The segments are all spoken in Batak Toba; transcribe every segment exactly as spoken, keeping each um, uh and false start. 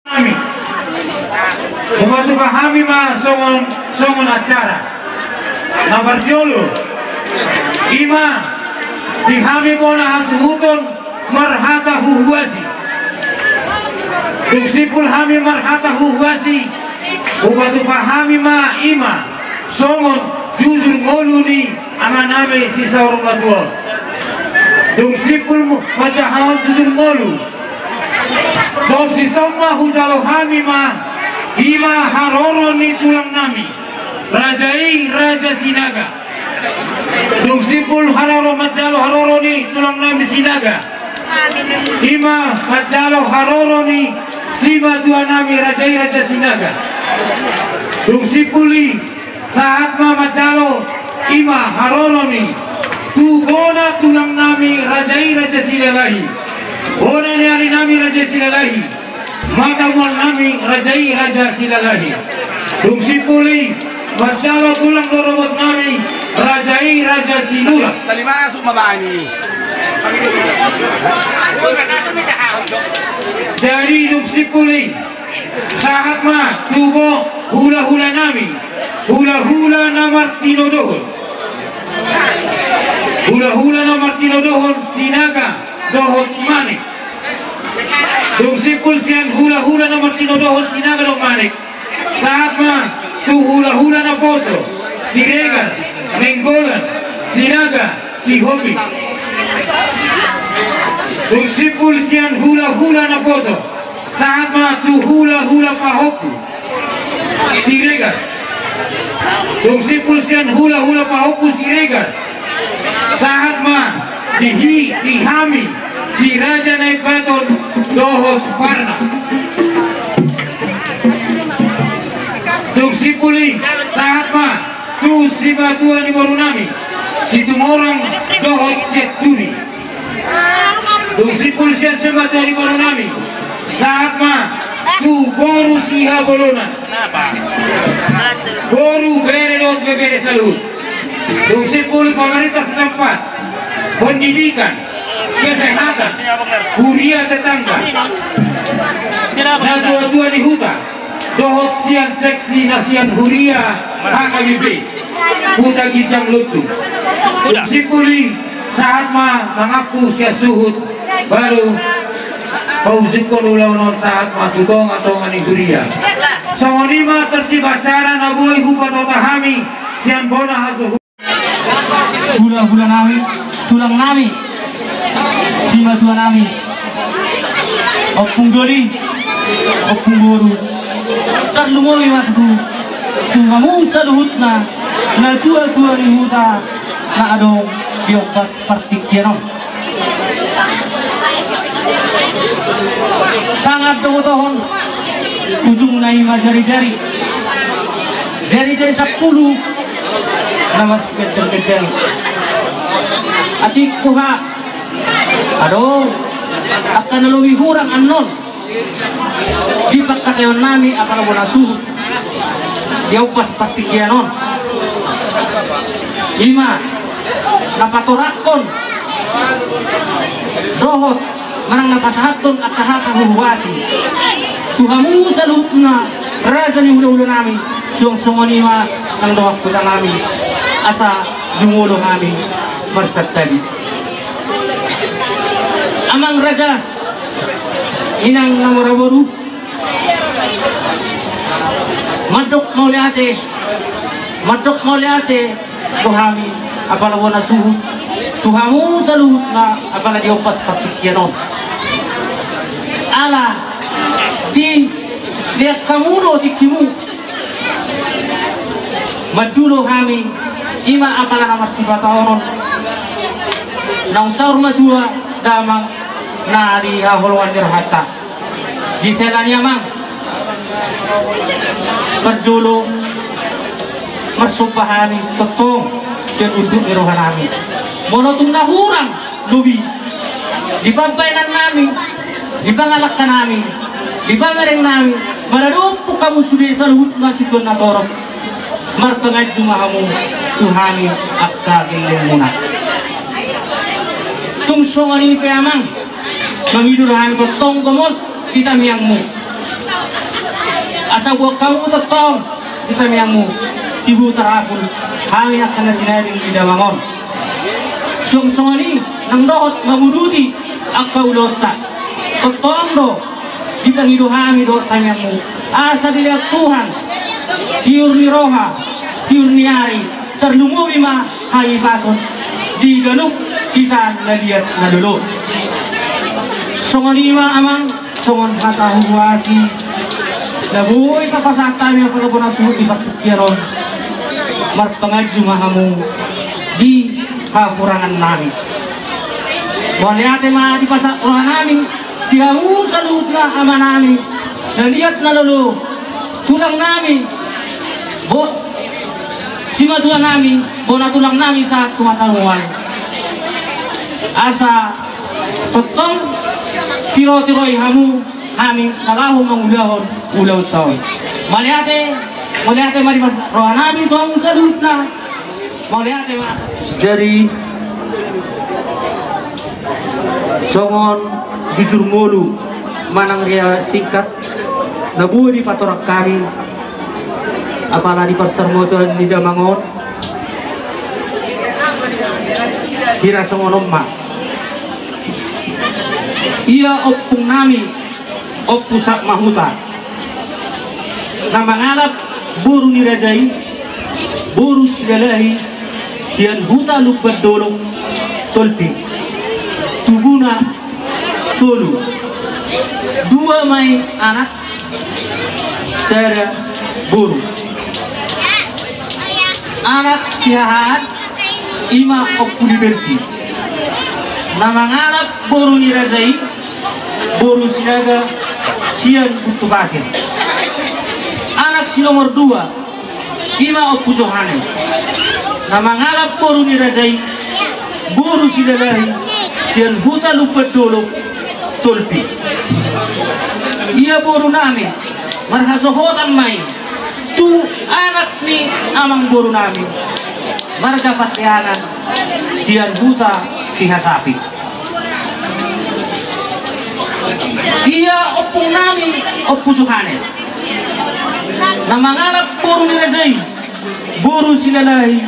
Hami. Hupatupa hami ma songon, songon acara. Na parjolo. Ima di hami bona hasuhuton marhata huhuasi. Dung simpul hami marhata huhuasi. Hupatupa hami ma ima. Songon jujur ngolu ni amanami sisaur matua. Dung simpul manjahahon jujur ngolu. Dos dison ma hujalo hami ma, ima haroro ni tulang nami. Raja i, Raja Sinaga. Dung simpul haroro manjalo haroro ni tulang nami Sinaga. Ima manjalo haroro ni simatua nami Raja i, Raja Sinaga. Dung simpul i, sahat ma manjalo ima haroro ni tu bona tulang nami Raja i, Raja Silalahi. Bona ni ari nami Raja Silalahi. Mata mual nami Raja i, Raja Silalahi. Dung simpul i manjalo tulang dorobot nami Raja i, Raja Silura. Sali masuk ma bani. Jadi dung simpul i sahat ma tu bo hulahula nami, hulahula na martinodohon. Hulahula na martinodohon Sinaga dohot Manek. Dung simpul sian hulahula na martinodohon Sinaga dohot Manek. Sahat ma tu hulahula naposo, Siregar, Nainggolan, Sinaga, Sihombing. Dung simpul sian hulahula naposo. Sahat ma tu hulahula pahompu Siregar. Dung simpul sian hulahula pahompu Siregar. Sahat ma di hi, di hami, si Raja Naibaton dohot Parna. Dung simpul i sahat ma tu simatua ni boru nami, Situmorang dohot Sianturi. Dung simpul sian simatua ni boru nami, sahat ma tu boru Sihabolonan. Boru, bere dohot ibebere saluhut. Dung simpul pamarenta setempat, pendidikan, kesehatan, huria tetangga. Natuatua ni huta. Dohot sian seksi na sian huria H K B P Huta Ginjang Lontung. Dung simpul i sahat ma mangampu sian suhut baru paujungkon ulaon on sahat ma tu tongatonga ni huria. Songon i ma tertib acara na boi hupatupa hami sian bona hasuhuton. Hulahula nami, tulang nami, simatua nami, ompung doli, ompung boru, tarlumobi ma tu, tu hamu saluhutna natuatua ni huta na adong di ombas partingkian on. Tangan do hubotohon, ujungna i ma jarijari. Jarijari sampulu na marsiganjangganjang. Atik huha, adong angka na lobi hurang annon di pangkataion nami apala bona suhut di ombas partingkian on. Ima na patoranghon dohot manang na pasahathon angka hata huhuasi tu hamu saluhutna raja ni hulahula nami. Suang songon i ma nang dohot huta nami asa jumolo hami marsantabi. Amang raja, inang na mora boru, mandok mauliate, mandok mauliate tu hami apala bona suhut tu hamu saluhutna apala di ombas partingkian on. Ala di, di angka hamu do tingkimu mandulo hami ima apala na marsipata on. Naung saur matua damang na di haholongan ni rohanta. Di sela ni amang, parjolo marsomba hami tongtong sian unduk ni roha nami. Molo tung na hurang lobi di pambaenan nami, di pangalangka nami, di pamereng nami, manadophon hamu sude saluhutna situan na torop. Marpanganju ma hamu tu hami angka gellengmuna. Tung songon i pe amang, mangido do hami tongtong gomos di tangiangmu. Tabuat hamu tongtong di tamiangmu, di huta Rapun, hami angka na tinading di damang on. Suang songon i nang dohot manguduti angka ulaonta. Tongtong do ditangido hami dohot tamiangmu, asa dilehon Tuhan tiur ni roha, tiur ni ari, tarlumobi ma hahipason di ganup hita na liat na lolo. Songon i ma amang, songon hata huhuasi na boi tapasahat hami, apala bona suhut di partingkian on, marpanganju ma hamu di hahurangan nami. Mauliate ma dipasahat roha nami di hamu saluhutna, ama nami na liat na lolo, tulang nami, bo, simatua nami, bona tulang nami sahat tu hatamuan. Asa tongtong tirotiroi hamu hami na laho mangulahon ulaonta on. Mauliate, mauliate ma dipasahat roha nami tu hamu saluhutna. Mauliate ma. Jadi songon jujur ngolu manang riwayat singkat na boi dipatorang hami, apala di parsarmotoan ni damang on, hira songon on ma. Ia ompung nami, Ompu Satmahuta, na mangalap boru ni raja i, boru Silalahi, sian huta Lumban Dolok, Tolpi, tubuna tolu. Dua ma i anak, sada boru. Anak sihahaan i ma Ompu Liberti, na mangalap boru ni raja i, boru Sinaga, sian Butupasir. Anak si nomor dua i ma Ompu Johanes, na mangalap boru ni raja i, boru Silalahi, sian huta Lumban Dolok, Tolpi. Ia boru nami, marhasohotan ma i tu anak ni amang boru nami, marga Pandeangan, sian huta Sihasapit. Ia ompung nami, Ompu Johanes, na mangalap boru ni raja i, boru Silalahi,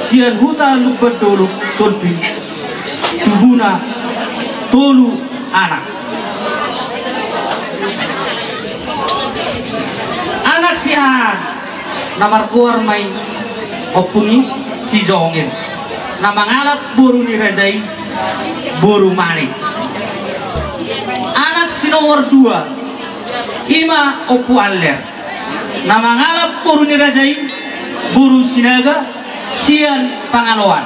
sian huta Lumban Dolok, Tolpi, tubuna tolu anak. Anak sihahaan, na margoar ma i ompung i si Jongir, na mangalap boru ni raja i, boru Manik. Anak si nomor dua i ma Ompu Aller, na mangalap boru ni raja i, boru Sinaga, sian Pangaloan.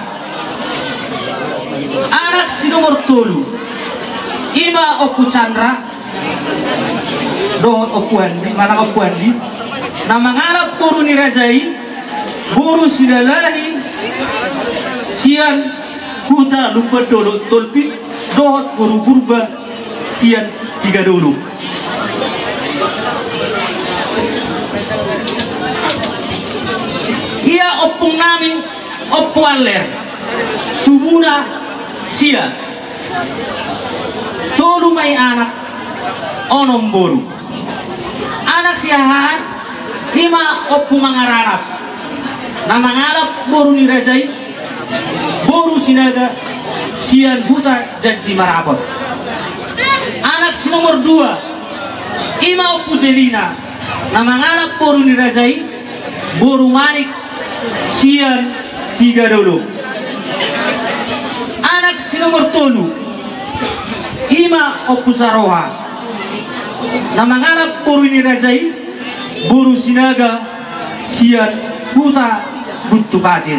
Anak si nomor tolu i ma Ompu Chandra dohot Ompu Andi, manang Ompu Andi, na mangalap boru ni raja i, boru Silalahi, sian huta Lumban Dolok, Tolpi, dohot boru Purba, sian Tigadolok. Ia ompung nami, Ompu Aller, tubuna sia, tolu ma i anak, onom boru. Anak sihahaan i ma Ompu Mangaranap, na mangalap boru ni raja i, boru Sinaga, sian huta Janji Marapot. Anak si nomor dua i ma Ompu Jelina, na mangalap boru ni raja i, boru Manik, sian Tigadolok. Anak si nomor tolu i ma Ompu Saroha, na mangalap boru ni raja i, boru Sinaga, sian huta Butupasir.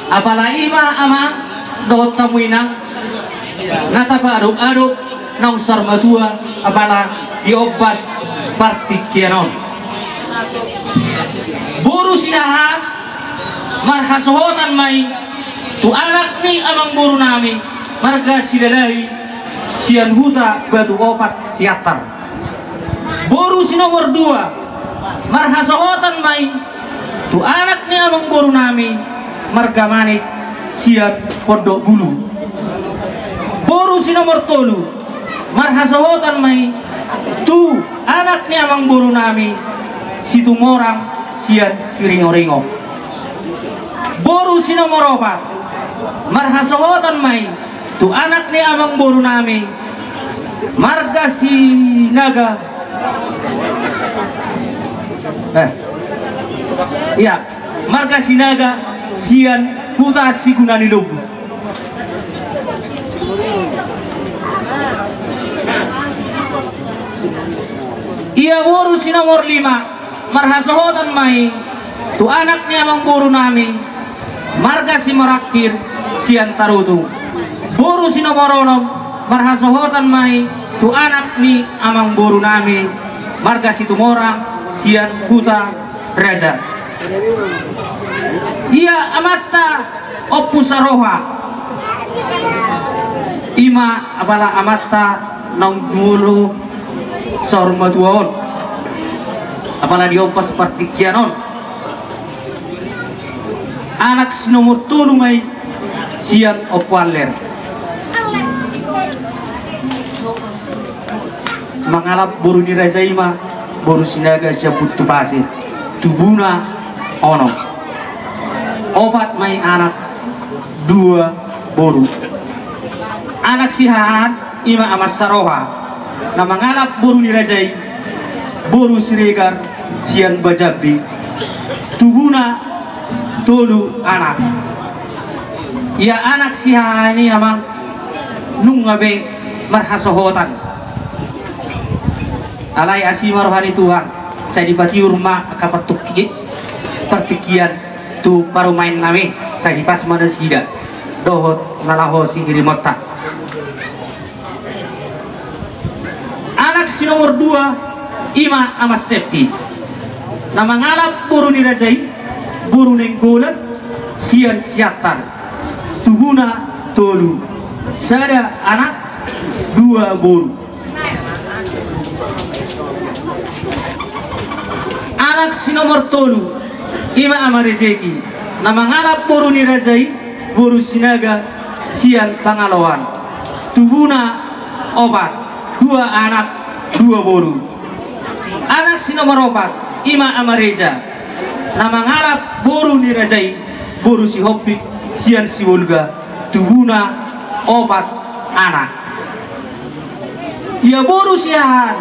Apala i ma amang dohot hamu inang, na tapaadop-adop naung saur matua, apala di ombas partingkian on. Boru sihahaan, marhasohotan ma i tu anak ni amang boru nami, marga Silalahi, sian huta Batu Opat, Siantar. Boru si nomor dua, marhasohotan ma i tu anak ni amang boru nami, marga Manik, sian Pondok Bulu. Boru si nomor tolu, marhasohotan ma i tu anak ni amang boru nami, Situmorang sian Siringoringo. Boru si nomor opat, marhasohotan ma i tu anak ni amangboru nami, marga Sinaga. Eh, iya, marga Sinaga sian Huta Sigunani Lombu. Ia boru si nomor lima, marhasohotan ma i tu anak ni amangboru nami, marga Simorangkir sian Tarutung. Boru si nomor onom, marhasohotan ma i tu anak ni amangboru nami, marga Situmorang sian Huta Raja. Ia amanta Ompu Saroha, i ma apala amanta naung jumolo saur matua on, apala diompas partingkian on. Anak si nomor tolu ma i sian Ompu Aller. Mangalap boru ni raja i ma boru Sinaga sian Buntupasi, tubuna onom. Opat ma i anak, dua boru. Anak sihahaan i ma Aman Saroha, na mangalap boru ni raja i, boru Siregar sian Bajambi, tubuna tolu anak. Ia anak sihahaan i amang nunga be marhasohotan. Alai asi ma roha ni Tuhan, sai dipatiur ma angka partingki-, partingkian tu parumaen nami, sai hipas ma nasida dohot na laho sihirimonta. Anak si nomor dua i ma Aman Seppi, na mangalap boru ni raja i, boru Nainggolan sian Siantar, tubuna tolu, sada anak, dua boru. Anak si nomor tolu i ma Aman Rejeki, na mangalap boru ni raja i, boru Sinaga sian Pangaloan, tubuna opat, dua anak, dua boru. Anak si nomor opat i ma Aman Reja, na mangalap boru ni raja i, boru Sihombing sian Sibolga, tubuna opat anak. Ia boru sihahaan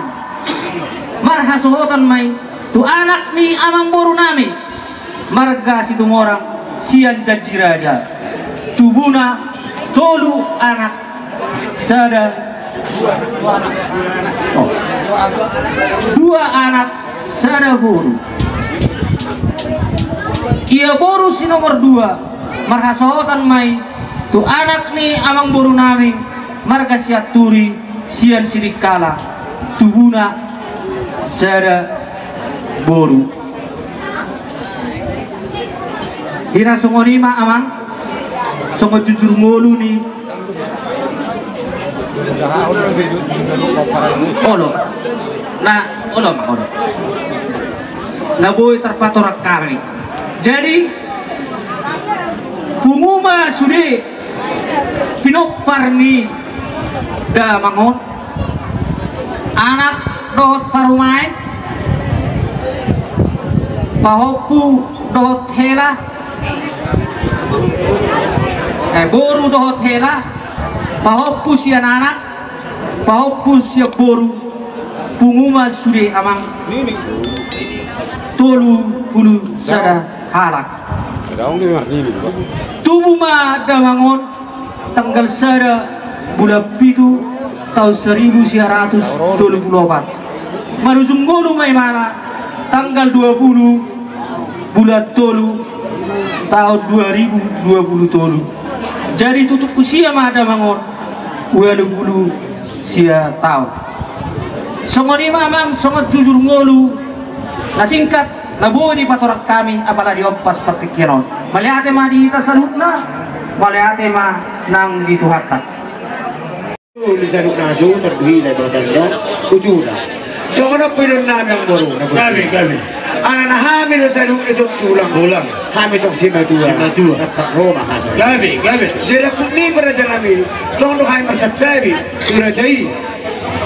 marhasohotan ma i tu anak ni amangboru nami, marga Situmorang sian Janjiraja, tubuna tolu anak, sada, oh, dua anak, sada boru. Ia boru si nomor dua marhasohotan ma i tu anak ni amangboru nami, marga Sianturi sian Sidingkala, tubuna sada boru. Hira songon i ma amang, songon jujur ngolu ni, olo. Na, olo ma, olo. Na boi tarpatorang hami. Jadi, pungu ma sude pinompar ni damang on, anak dohot parumaen, pahompu dohot hela, eh, boru dohot hela, pahompu sian anak, pahompu sian boru, pungu ma sude amang tolu pulu sada halak. Tubu ma damang on tanggal sada bulan pitu taon saribu sia ratus tolu pulu opat. Marujung ngolu ma imana tanggal dua pulu bulan tolu taon dua ribu dua pulu tolu. Jadi tutu husia ma damang on ualu pulu sia taon. Songon i ma amang, songon jujur ngolu na singkat na boi dipatorang hami apala diompas partingkian on. Mauliate ma di hita saluhutna, mauliate ma nang di Tuhanta. Di saluhutna suhut, tarduhilala, batanda, utuna. Songon on pe dohonon nami amangboru. Gabe, gabe. Alana hami do saluhutna suhut tulang. Tulang. Hami tong simatua. Simatua. Tetap ro ma hami. Gabe, gabe. Jadi dapot ni raja nami, tong do hami marsantabi tu raja i.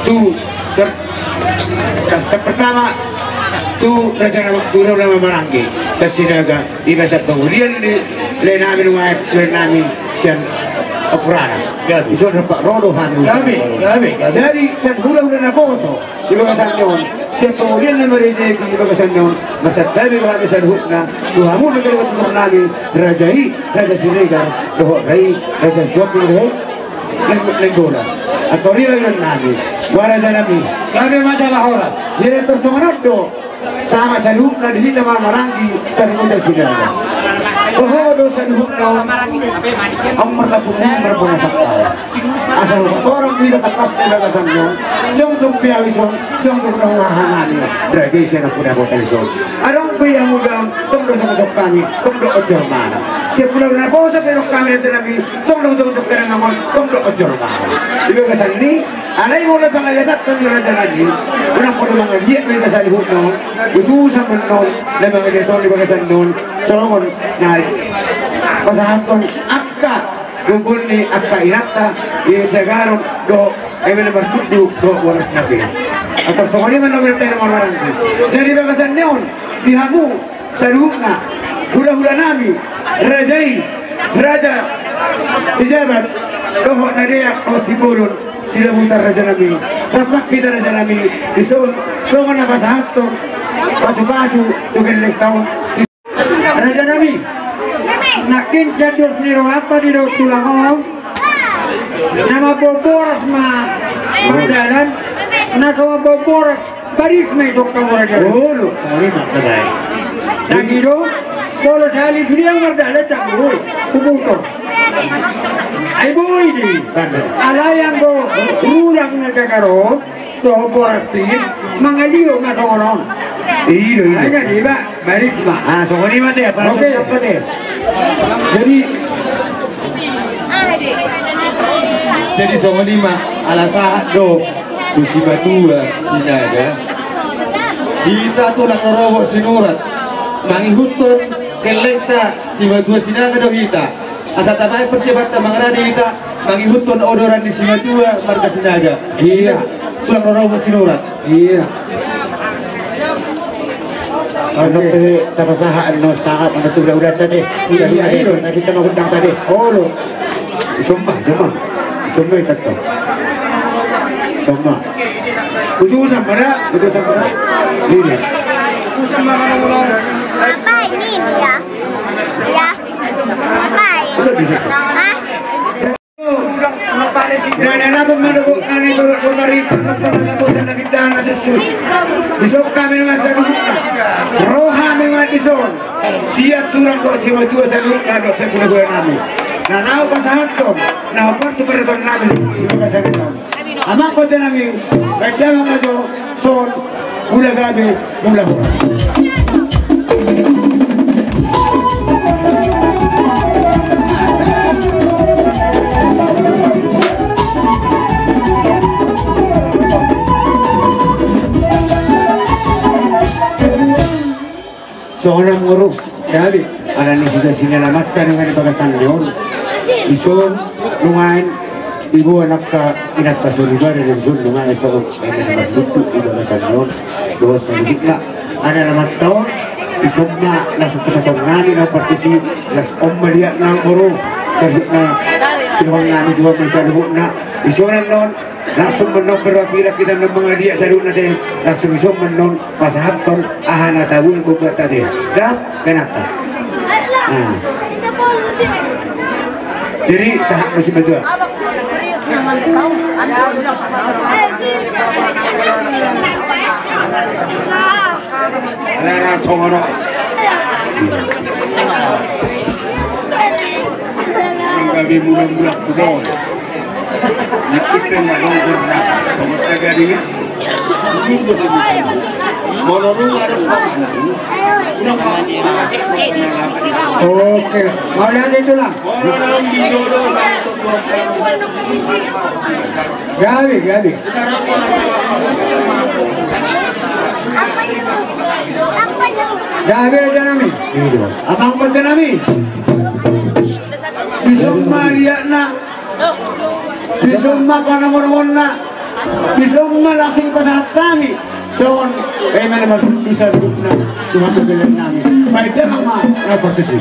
Tu, ter-, ter-, pertama, tu raja na, tu raja na maranggi, Raja Sinaga, di bagasan pangolian ni lae nami, nunga lae nami sian Ampuran. Gabe. Dison rap ro do hami. Gabe, gabe, gabe. Jadi sian hulahula naposo di bagasan ni on, sian pangolian na marejeki di bagasan ni on, marsantabi do hami saluhutna tu hamu na gari, tu nami raja i, Raja Siregar, dohot rai Raja Sihombing dohot Nainggolan. Antong i ma lae nami, raja nami. Gabe ma jala horas. Jadi antong songon on do. Sama saluhutna di hita marmaranggi, tarlumobi Sinaga. Toho do saluhutna on, on martapung ni marbona sangkal. Asa hupatorang di hita tangkas di bagasan on, jongjong pe ahu dison, jongjong do haha nami, raja i sian Ampuran Kota dison. Adong pe i hamu daon, tong do jongjong hami, tong do onjor ma. Sian hulahula naposo pe adong hami raja nami, tong do jongjong hami, tong do onjor ma. Di bagasan ni Alai molo pangaliatan ni raja nami, unang pola mangaliat ma hita saluhutna on, utusan ma annon na mangaliat on di bagasan on, songon na pasahathon angka gogo ni angka inanta, di siagaron dohot eme na martudu dohot boras na pe. Antong songon i ma na marhite na marmaranggi. Jadi bagasan ni on, di hamu saluhutna, hulahula nami, raja i, raja pejabat, dohot na deak, dohot sibolon, silabutan raja nami, rap ma hita raja nami, dison, songon na pasahathon pasupasu tu gellengta on. Raja nami, nangkin sian dos ni rohanta didok tulang on, na mamboan boras ma mardalan, na so mamboan boras, baris ma i tongka mora jalan. Olo, sori ma, baik. Nang i do, molo sahali sude ahu mardalan, sanggup, kubutor. Ai boi do i. Alai anggo tulang na jagar on, dohot boras i, mangalio ma songon on. I do, i do. Ai jadi, ba, baris ma. Ah, songon i ma te, apa? Oke. Apa te? Jadi, jadi songon i ma, ala sahat do tu simatua Sinaga. Hita tulang rorobot Sinurat, mangihuthon gellengta simatua Sinaga do hita. Asa tabaen persiapanta mangarade hita, mangihuthon odoran ni simatua marga Sinaga. Iya. Tulang rorobot Sinurat. Iya. Oke. Tapasahat annon sangap, annon tu uda-uda tadi. Iya, iya. Tadi kita mangundang tadi. Olo. Somba, somba. Somba i, tato. Somba. Utusan ma da, utusan ma da. Ini. Apa ini, ini ya? Ya. Apa ini? Bisa, bisa. Hah? Dison hami nunga saluhutna. Ro hami nunga dison. Sian tulang dohot simatua saluhutna dohot sian hulahula nami. Na naeng pasahathon, na hombar tu pareton nami, di bagasan on. Amang pande nami, baen damang ma jo, son, mula gabe, mula horas. Songon i ma, boru. Jadi, ala ni situasi na lamanta nunga di bagasan ni on. Dison, nuaeng, diboan angka inanta soripada dison, nuaeng songon, eh, na martutu di bagasan ni on. Dohot saluhutna, ala lamanta on, dison ma, laos pasahaton nami, na partisi, laos on ma liatna, boru. Saluhutna, dison nami, dison ma saluhutna. Dison annon, langsung ma annon perwakilan hita na mangaliat saluhutna te, langsung dison ma annon pasahathon aha na tabuat buat tadi. Dah, kenapa? Nah. Jadi sahat ma simatua. Ala na songon on. Gabe mula-mula tu son. Nangkin pe na dong gorna. Songon tagadi. Molo dung adong. Oke. Mauliate tulang. Molo dung di jodo. Gabe, gabe. Gabe, raja nami. Amang pande nami. Dison ma liatna. Dison ma panongon-ongonan. Dison ma langsung pasahat hami. Songon, eh, mana ma bisa dudukna, Tuhan pembelaan nami. Baik, dalam ma, apa tuh sih?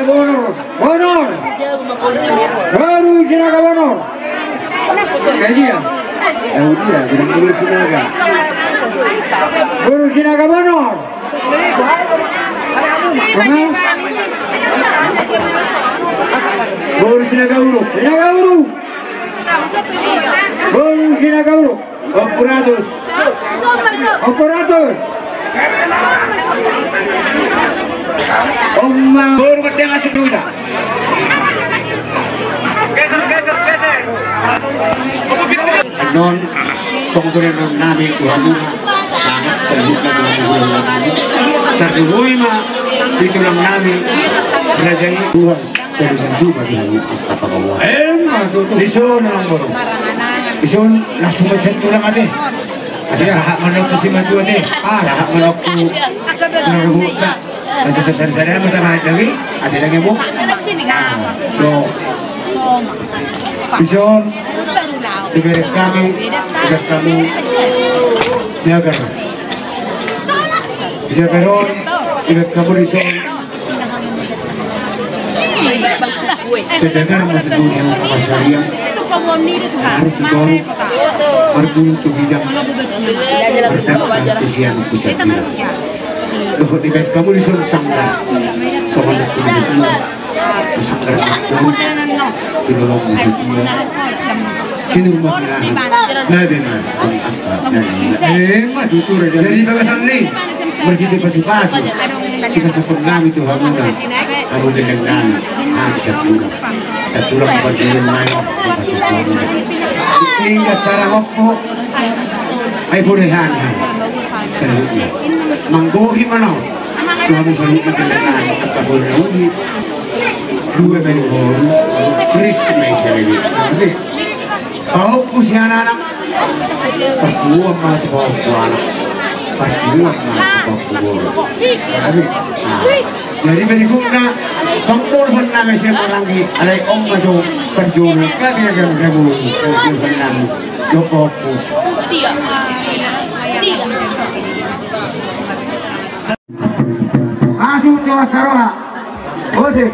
Bonor. Bonor. Boru Sinaga Bonor. Eh, dia. Eh, dia, bilang Boru Sinaga. Boru Sinaga Bonor. Mana? Boru Sinaga Uruk. Sinaga Uruk. Boru Sinaga Uruk. Ompung ratus. Ompung ratus. Oma. Boru gedeng asik duda. Geser, geser, geser. Annon, tong tulen nami tu hamuna. Sangat saluhutna tu hamuna. Tarlumobi ma di tulang nami. Raja i. Tuhan, saya berjumpa dengan apa kau. Emma, di sana, Bro. Dison langsung ma sian tulang ate. Asa sahat ma on tu simatua ate. Sahat ma on tu tulang ruhutna. Asa sasada-sada ma tabahen daging ate, daging buk. Do. Dison dibereng hami, dibereng hami jagar. Jagar on dibereng hami dison. Jagar ma tu dunia, pasarian. Ari tu toru, marguru tu ginjang, mardangka tu sian pusat. Dohot dibereng hami dison sanggar. Songon na tu sanggar na tu lolong di dunia. Sinur ma pinahan. Gabe ma. Jadi bagasan ni marhite pasupasu, sipasupasu nami tu hamuna, hamu denggan nami, hami satulang, satulang parjolo nami. Hingga acara opo, ai boleh hana. Saluhutna manggohi ma nau tu hamu saluhutna denggan nami, angka boleh nami. Dua minggu, Krismas ya lagi. Pahompu sian anak. Partubuan ma tu pahompu anak. Partubuan ma tu pahompu boru. Jadi berikutna, pangkorhon nami sian maranggi, alai on ma jo parjolo, kami akan gabung, pangkorhon nami, jo pahompu. Masuk jo saroha. Musik.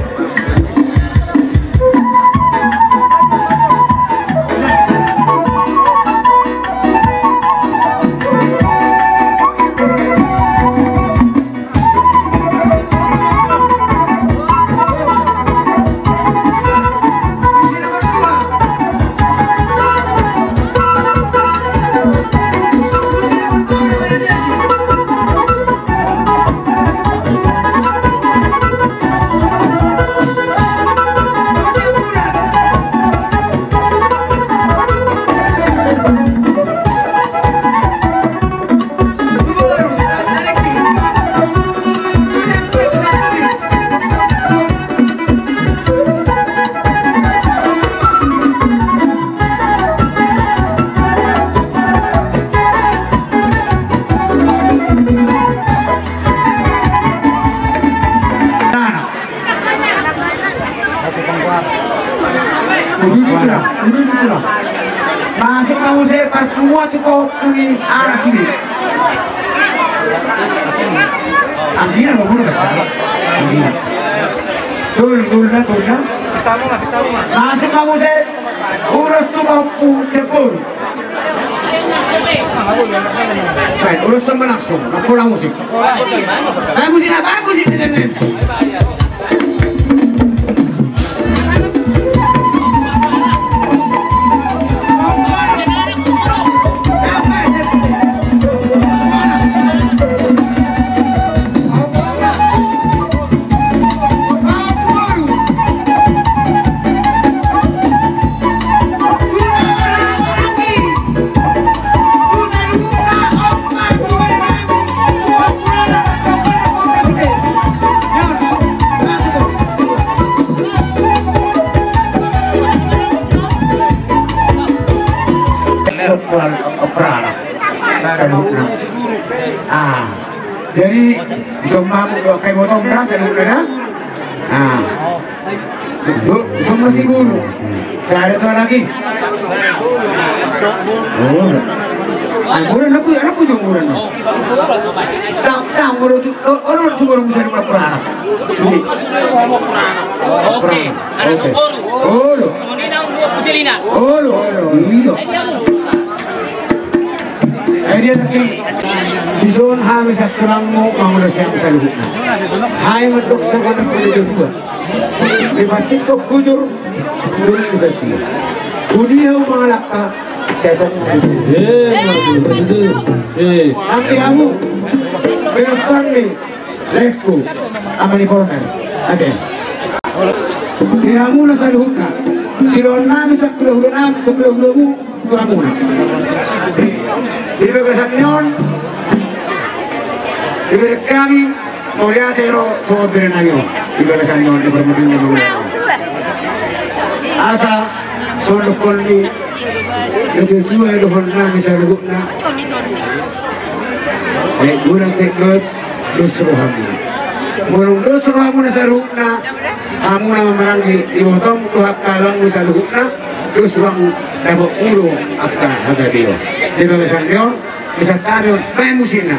Masuk ma muse partubuan tu pahompu ni anak sude. Anggiat ma guru kan? Anggiat. Tol, tol na, tol na. Masuk ma muse ulos tu pahompu sian boru. Baik, ulos sama langsung. Pola musik. Baik, musik na, baik, musik na, jangan. Operan, operan. Ah. Jadi, semua buka kai botol beras ya, buka ya? Ah. Yuk, semua si guru. Saya ada tuan lagi. Oh. Ah, guru, anak punya, anak punya guru. Tak, tak, guru tu, oh, oh, tu guru bisa lima puluh anak. Sulit. Oke, anak. Oke. Guru. Guru. Sebenarnya guru Pujelina. Olo, olo, olo. Ai dia nangkin. Dison hami santulangmu mangulos hami saluhutna. Hai mandok sabanar puluh dua. Di patik kok bujur, turun di patik. Budi hau mangalangka, setan. Eh, eh. Nanti hamu, berapa nih? Lehku, ama ni Polmer. Ate. Di hamuna saluhutna. Sidohonon nami sampulu hulo nami, sampulu hulomu, tu hamuna. Di bagasan ni on, dibereng hami mauliate ro songon bere nami on. Di bagasan ni on, di parmudina mauliate. Asa songon dohonon ni Natuatua dohonon nami saluhutna. Baik, godang baik, dos rohamuna. Molo dos rohamuna saluhutna, hamuna ma maranggi, ibotom tu angka abangmu saluhutna, dos rohamu, dapot muna angka hata dia. Di bagasan dia, bisa taruh, baen musikna.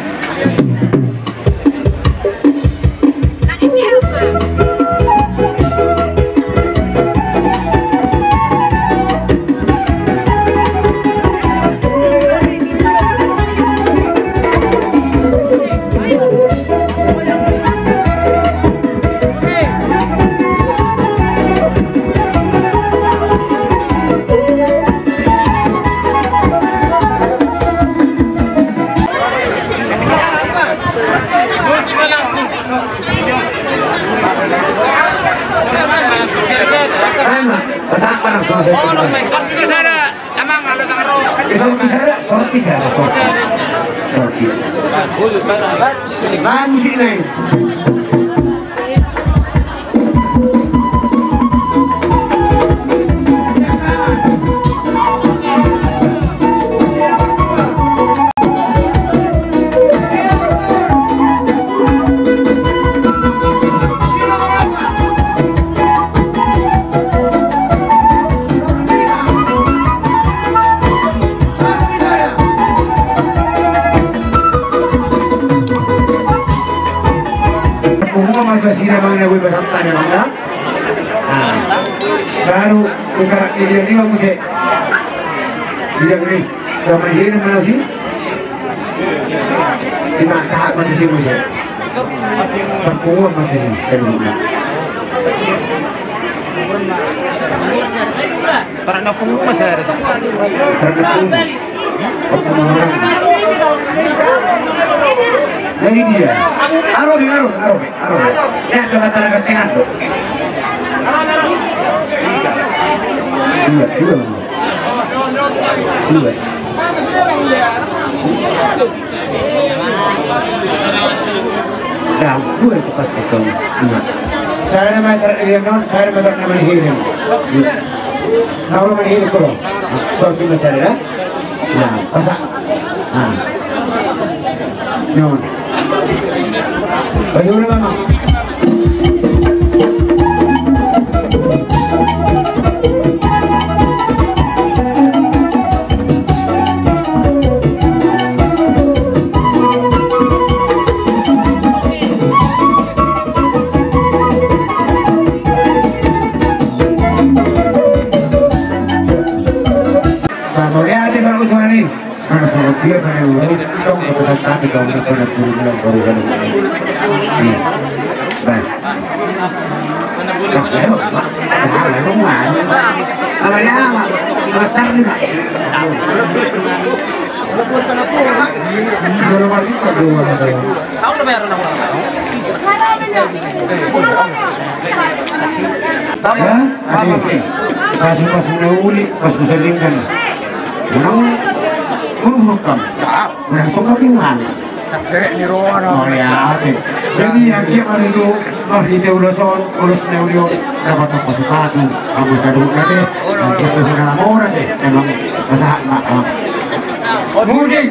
Sorti sada, sorti sada, sorti. Sorti. Lagu si nai. Kumua marga sida mana gue berhak tanya mana? Ah, baru utara dia ni muse. Dia ni, dia main mana sih? Di masa apa di sini sih? Perpuluhan mati ni, saya lupa. Tarana pungu masa ada. Tarana pungu. Apa orang? Nah, ini dia. Aro be, aro, aro be, aro be. Ya, ada kata-kata sehat tu. Dua, dua. Dua. Dah, dua itu pas itu. Dua. Saya nama ter-, ya, non, saya nama ter-, nama hirim. Dua. Nama hirim kalau. Soal di masalah, ya. Nah, pasak. Nah. Nyaman. Baju udah, Mama. Nah, mauliate ma di Tuhan i. Nah, selamat dia pada ulang tahun kepesan kami kaum kepada guru ulang baru kan. Iya. Baik. Nah, ya, Pak. Nah, ya, Pak. Sama dia, Pak. Pacar nih, Pak. Kalau masih tak ada uang, ada. Ya, ade. Pas, pas na uli, pas bisa lingkan. Menang, menang hukam. Menang suka pingan. Oh ya, ade. Jadi yang dia mana itu, oh, di ulos on, ulos na uli on, dapat apa sepatu, kamu sadung kade, dan kita sudah murah deh, emang pasahat mak. Mudik.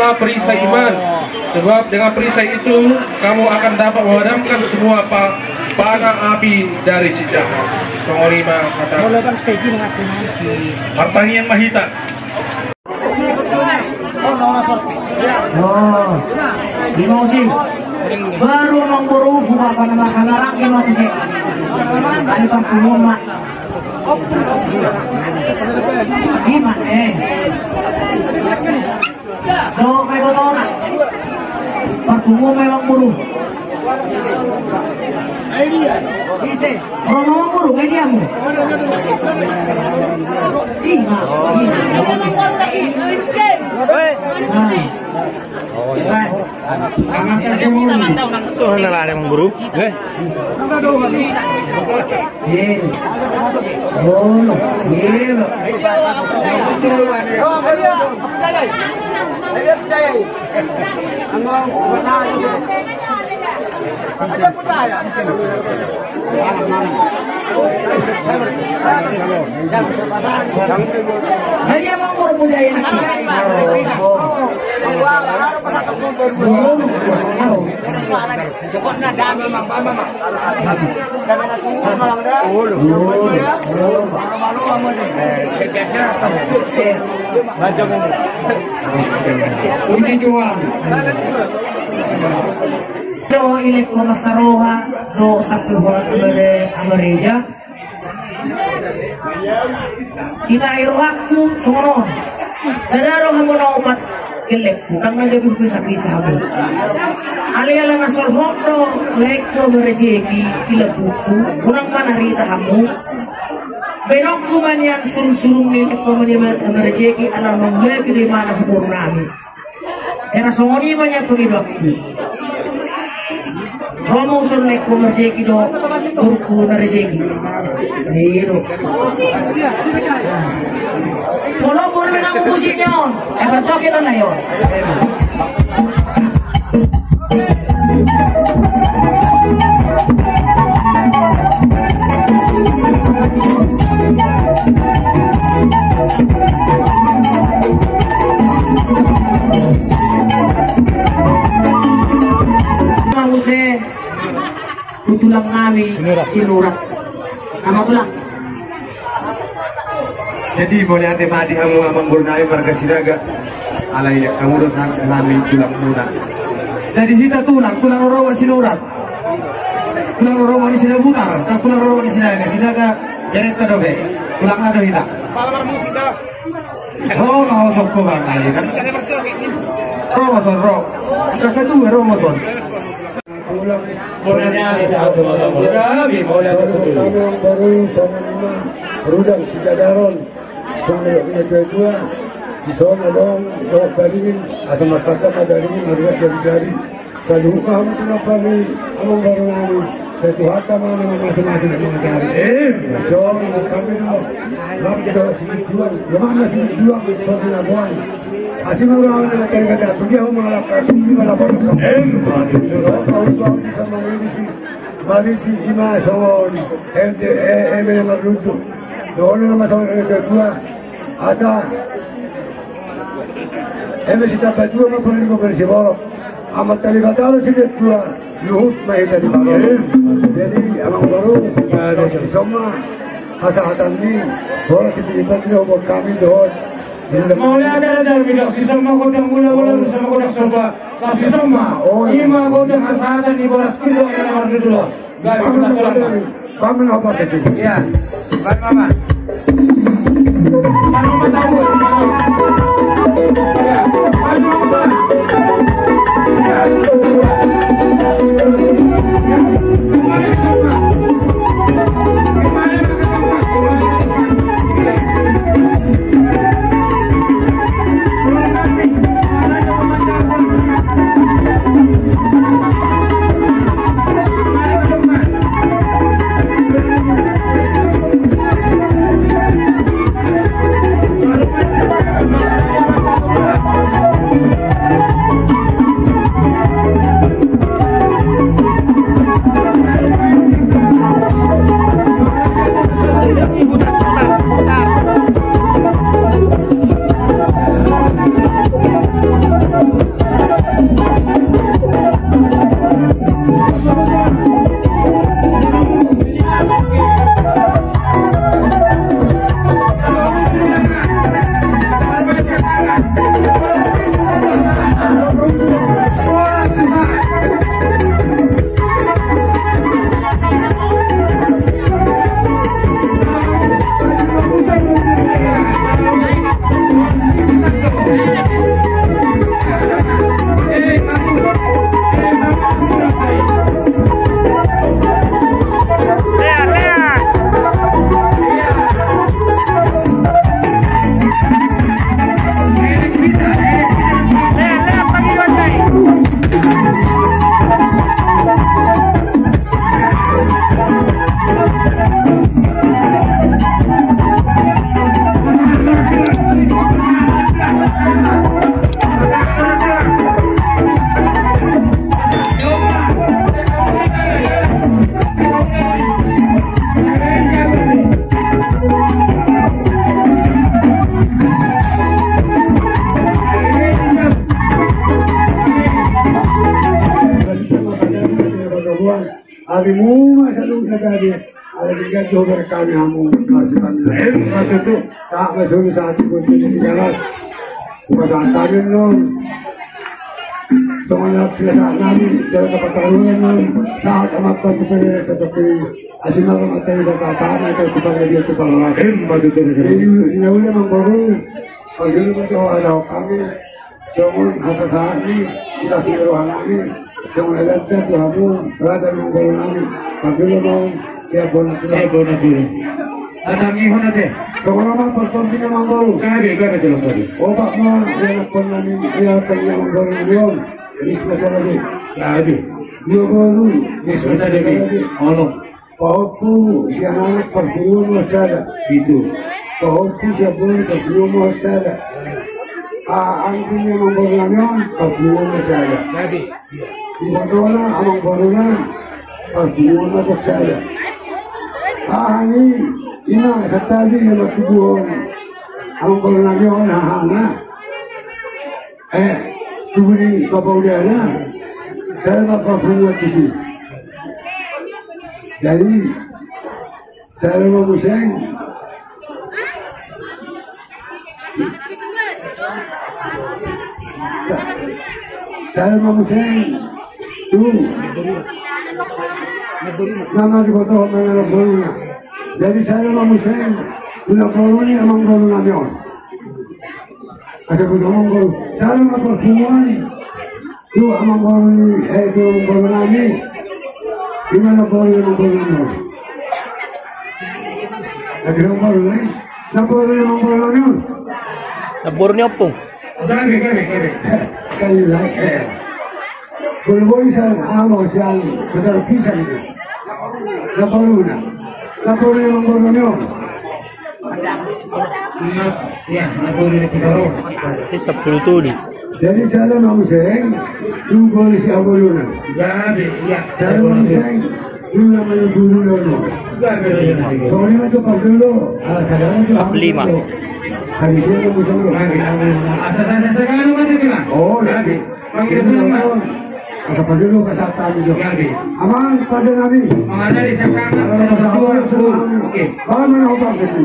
Perisai iman, sebab dengan perisai itu kamu akan dapat memadamkan semua pa-, panah api dari si jahat. Songon i ma hata. Martangiang ma hita. Oh, di musim baru memburuk buka pada makan arak di musim. Tadi pengumuman. Ima, eh. Do, kai botona. Parpungu memang buru. Ise, rono buru, kai diamu. Ima, ima. Nah. Angan kerja mulu. Soalnya lah, memang buru. Eh. Iya. Oh, iya. Jadi, emang baru punya ini. Pokokna dame, Mang, Mang, Mang. Dame na sungguh, Mang, da. Ini doang. Do, ini kau masaroha, do, satu buat kepada Amareja. Hita i rohangku songon on. Sada do hamu na opat gellengku, ndang na gabe hupisahpisah hamu. Alai ala na solhot do laengku Amarejeki di lambungku, unang manarita hamu. Baenonku ma nian surungsurung ni laengku Amarejeki ala mangulapi do imana hubornami. Era songon i ma nian pangidoanku. Ro ma son laengku Amarejeki do, boruku Amarejeki. Iya do. Molo boru na musik on. Era toke do na on. Muse, tu tulang nami Sinurat. Sinurat. Nama tulang? Jadi, mauliate ma di hamu amangboru nami marga Sinaga. Alai hamu do nang nami tulang muna. Jadi, hita tulang, tulang rorobot Sinurat. Tulang rorobot ni Sinaga Butar, ndang tulang rorobot ni Sinaga, Sinaga jarenta dope. Tulangna do hita. Ro ma ho sokko bang kali kan. Ro ma son, ro. Kakak dua ro ma son. Mauliate ma di hamu amangboru nami, mauliate ma di hamu. Rudang Sijadaron. Songon i ma tuatua, di son adong, adong baringin, asa marsangkap ma baringin, maruat jari-jari. Saluhut ma hamu tu na pami amangboru nami, sai Tuhanta ma na mamasumasu di mangajari. Emma. Songon i ma hami do, lam do sijuang, lam ma sijuang, songon i ma buan. Asi ma ulaon na tadi kata, tu dia ho mangalap, tu dia mangalap. Emma. Songon i ma tuatua, bisa mangilisi, marisi ima songon, ente, e, eme na marlundu. Dohonon nama songon i ma tuatua. Asa eme sitamba tua ma pala ni gomel siborok. Amanta Debata do sidean tua, luhut ma hita di parorot. Jadi amangboru, dison ma hasahatan ni, boras sipilitan ni hobor kami dohot. Mauliate raja, dison ma godang mula-mula, dison ma godang somba. Dison ma, ima godang hasahatan ni boras pindo eme na marlundu. Iya. Masa lu na jadi, ala denggan jo berkami hamu, kasih kami. Emma tutu. Sahat ma solu sahat di kunci di galas. Buka sahat kami non. Songon na pinasahat nami, dalam kepatarungan nami, sahat amat kami kepada satu kali. Asi maro mata ida kata na itu kepada dia kepada. Emma tutu. Jadi, ina ule mangkoru, pagi lu betul ada kami. Songon hasasahat ni, silas ni roha nami, songon adat tu hamu, raja ni manggolo nami, pardilo ma on, siap bona tulang. Siap bona tulang. Hatangihon ate. Songon on ma partompi ni manggolo. Gabe, gabe tulang gabe. Opat ma, ianakkon nami, ianakkon ni manggolo nami on, Risma Salabi. Gabe. Dua boru, Risma Salabi. Olo. Pahompu sian anak parpuluon ma sada. Pitu. Pahompu sian boru parpuluon ma sada. Anggi ni amangboru nami on parpuluon ma sada. Ibotona amangboruna parpuluon ma sada. Aha ni ina santadi na martubuhon amangboru nami on hahana. Eh, tubu ni bapa udana. Saya bapa punguan di sini. Jadi, saya mau museng. Saya mau museng. Tu. Nama di foto mana borunya. Jadi saya mau museng. Guna boru ni amangboru nami on. Asa guna amangboru. Sala ma parpunguan. Tu amangboru ni, eh, tu amangboru nami. Di mana boru ni amangboru nami? Asa amangboru nami. Na boru ni amangboru nami. Na boru ni ompung. Gabe, gabe, gabe. Kali lagi. Kalau boru sian, amo sian, betul pisang. Na boruna. Na boru ni amangboru nami. Iya, na boru ni pisang. Ini sepuluh tuli. Jadi sala ma museng, tu boru si aboluna. Gabe, iya. Sala ma museng. Soalnya itu pardulu. Sap lima. Oh, jadi. Asa pardulu pasahat nami jo. Amang pardulu nami. Oke. Bang mana obat itu?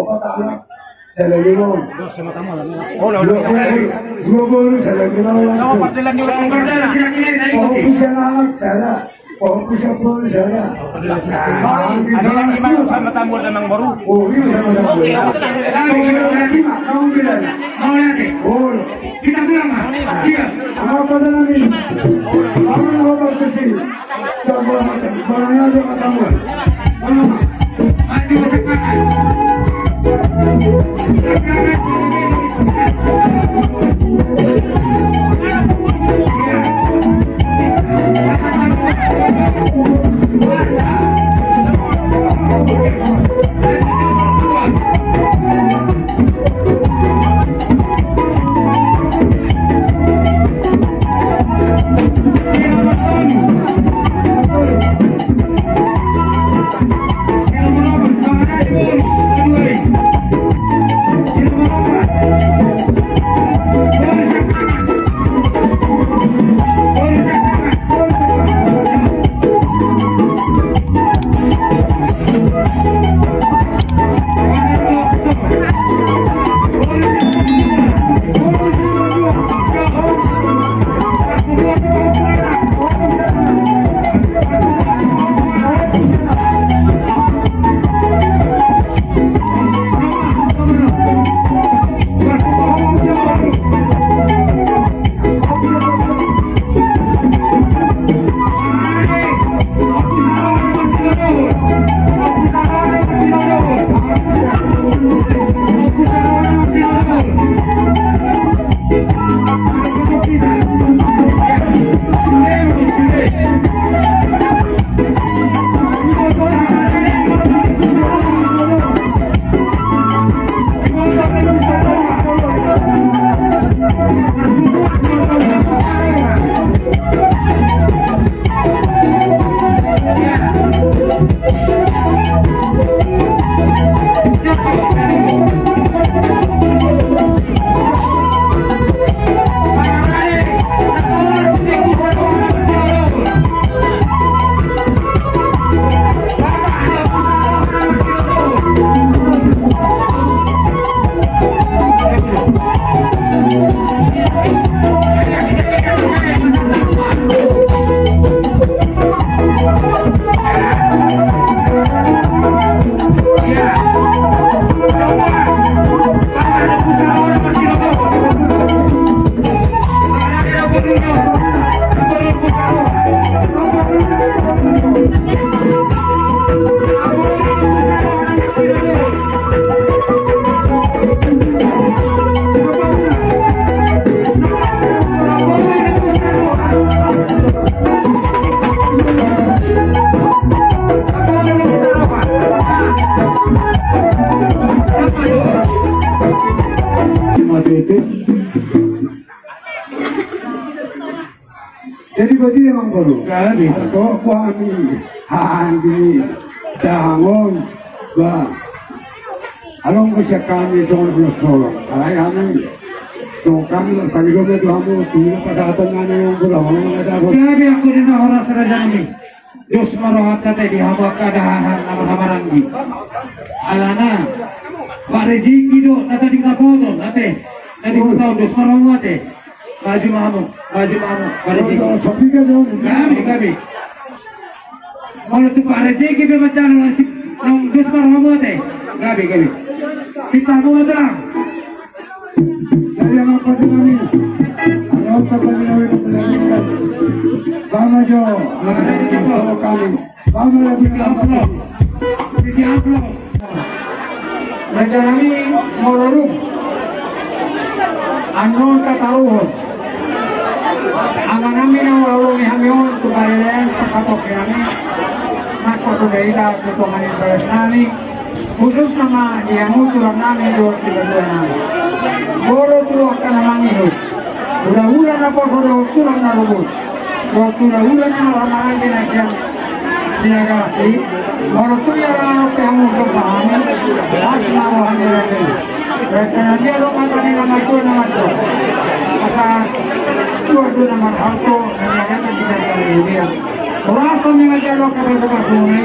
Opat anak, sada lima. Dua puluh, dua puluh, sada lima. Opat anak, sada. Opat anak, sada. Ada yang gimana sama tamu dan nang baru? Oh, iya, sama tamu. Oke, oke, oke. Kamu bilang. Mau nanti. Oh. Kita pulang, Mas. Siap. Apa tadi? Apa, apa, apa, apa? Sabar, Mas. Barangnya ada, Mas, kamu. Mana, Mas? Maju, Mas, Mas. Jadi boti emang baru. Jadi. Kok gua ambil handi dangon ba. Along ko siap kami songon ulos solong. Alai kami so kami pagi dua tu hamu tu pasatan nana yang pura ngomong ada. Jadi aku di horas raja kami. Dos ma rohanta te di hamu angka dahahan na marhahamaranggi. Alana marejeki do na tading na poto na te. Na di hutau dos ma roha te. Maju ma hamu, maju ma hamu, marejeki. Gabe, gabe. Molo tu marejeki pe manjalo nasib, nang dos ma roha muna te. Gabe, gabe. Kita mau terang. Jadi apa dengan ini? Ada apa dengan ini? Bama jo. Bama jo. Kami. Bama lagi. Di amplop. Di amplop. Raja nami molo dung annon tataruhon. Ama nami na ulaon ni hami on tu Barilean, Pakatoke nami. Maka tu daida tu tongan ni balas nami. Khusus nama di hamu tulang nami dohot sibatua nami. Molo tu angka na mangihut. Hula-hula na poso dohot tulang na rubut. Dohot hula-hula na marhahamaranggi na sian Sinaga Laki. Molo tu ia na ro pe hamu dohot hami. Las ma roha ni raja i. Rencana dia do kata ni na matua na matua. Asa tua do na marhalto na niagatan di kata ni dia. Horas ma hami manjalo kata dohot hami.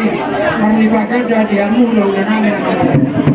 Marlipat ganda di hamu hula-hula nami na marhahamaranggi.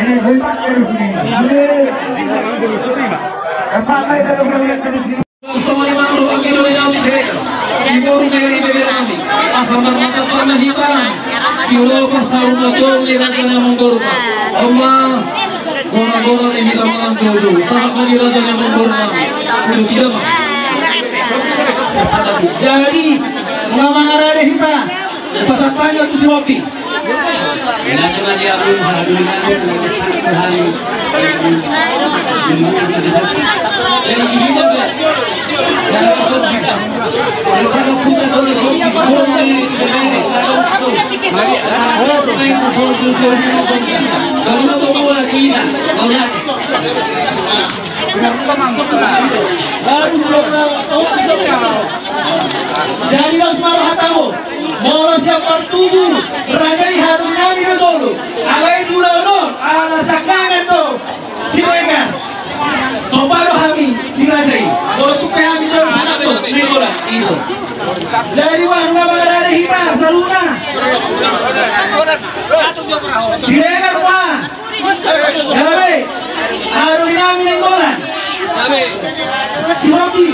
Ini hebat ya di sini. Ini. Hebat ya di sini. Songon i ma roha ni bere nami Siregar, di boru ni bere nami, asa marnata parna hita, di ulo pasaur matua ni raja ni amangboru. Oma, gora-gora ni hita manang joujou, sahat ma di raja ni amangboru nami. Udah tidak, Bang? Jadi, nunga mangarade hita, pasahat saja tu si Hopi. Jadi, laos ma rohatamu. Molo siap partubu raja i, haru nami do jolo. Alai di ulaon on, ala sangkangan do Siregar. Somba do hami di raja i. Molo tung pe hami jolo sangkap do Nainggolan. Ito. Jadi, nunga mangarade hita saluhutna. Siregar ma. Gabe. Haru nami Nainggolan. Si Hopi.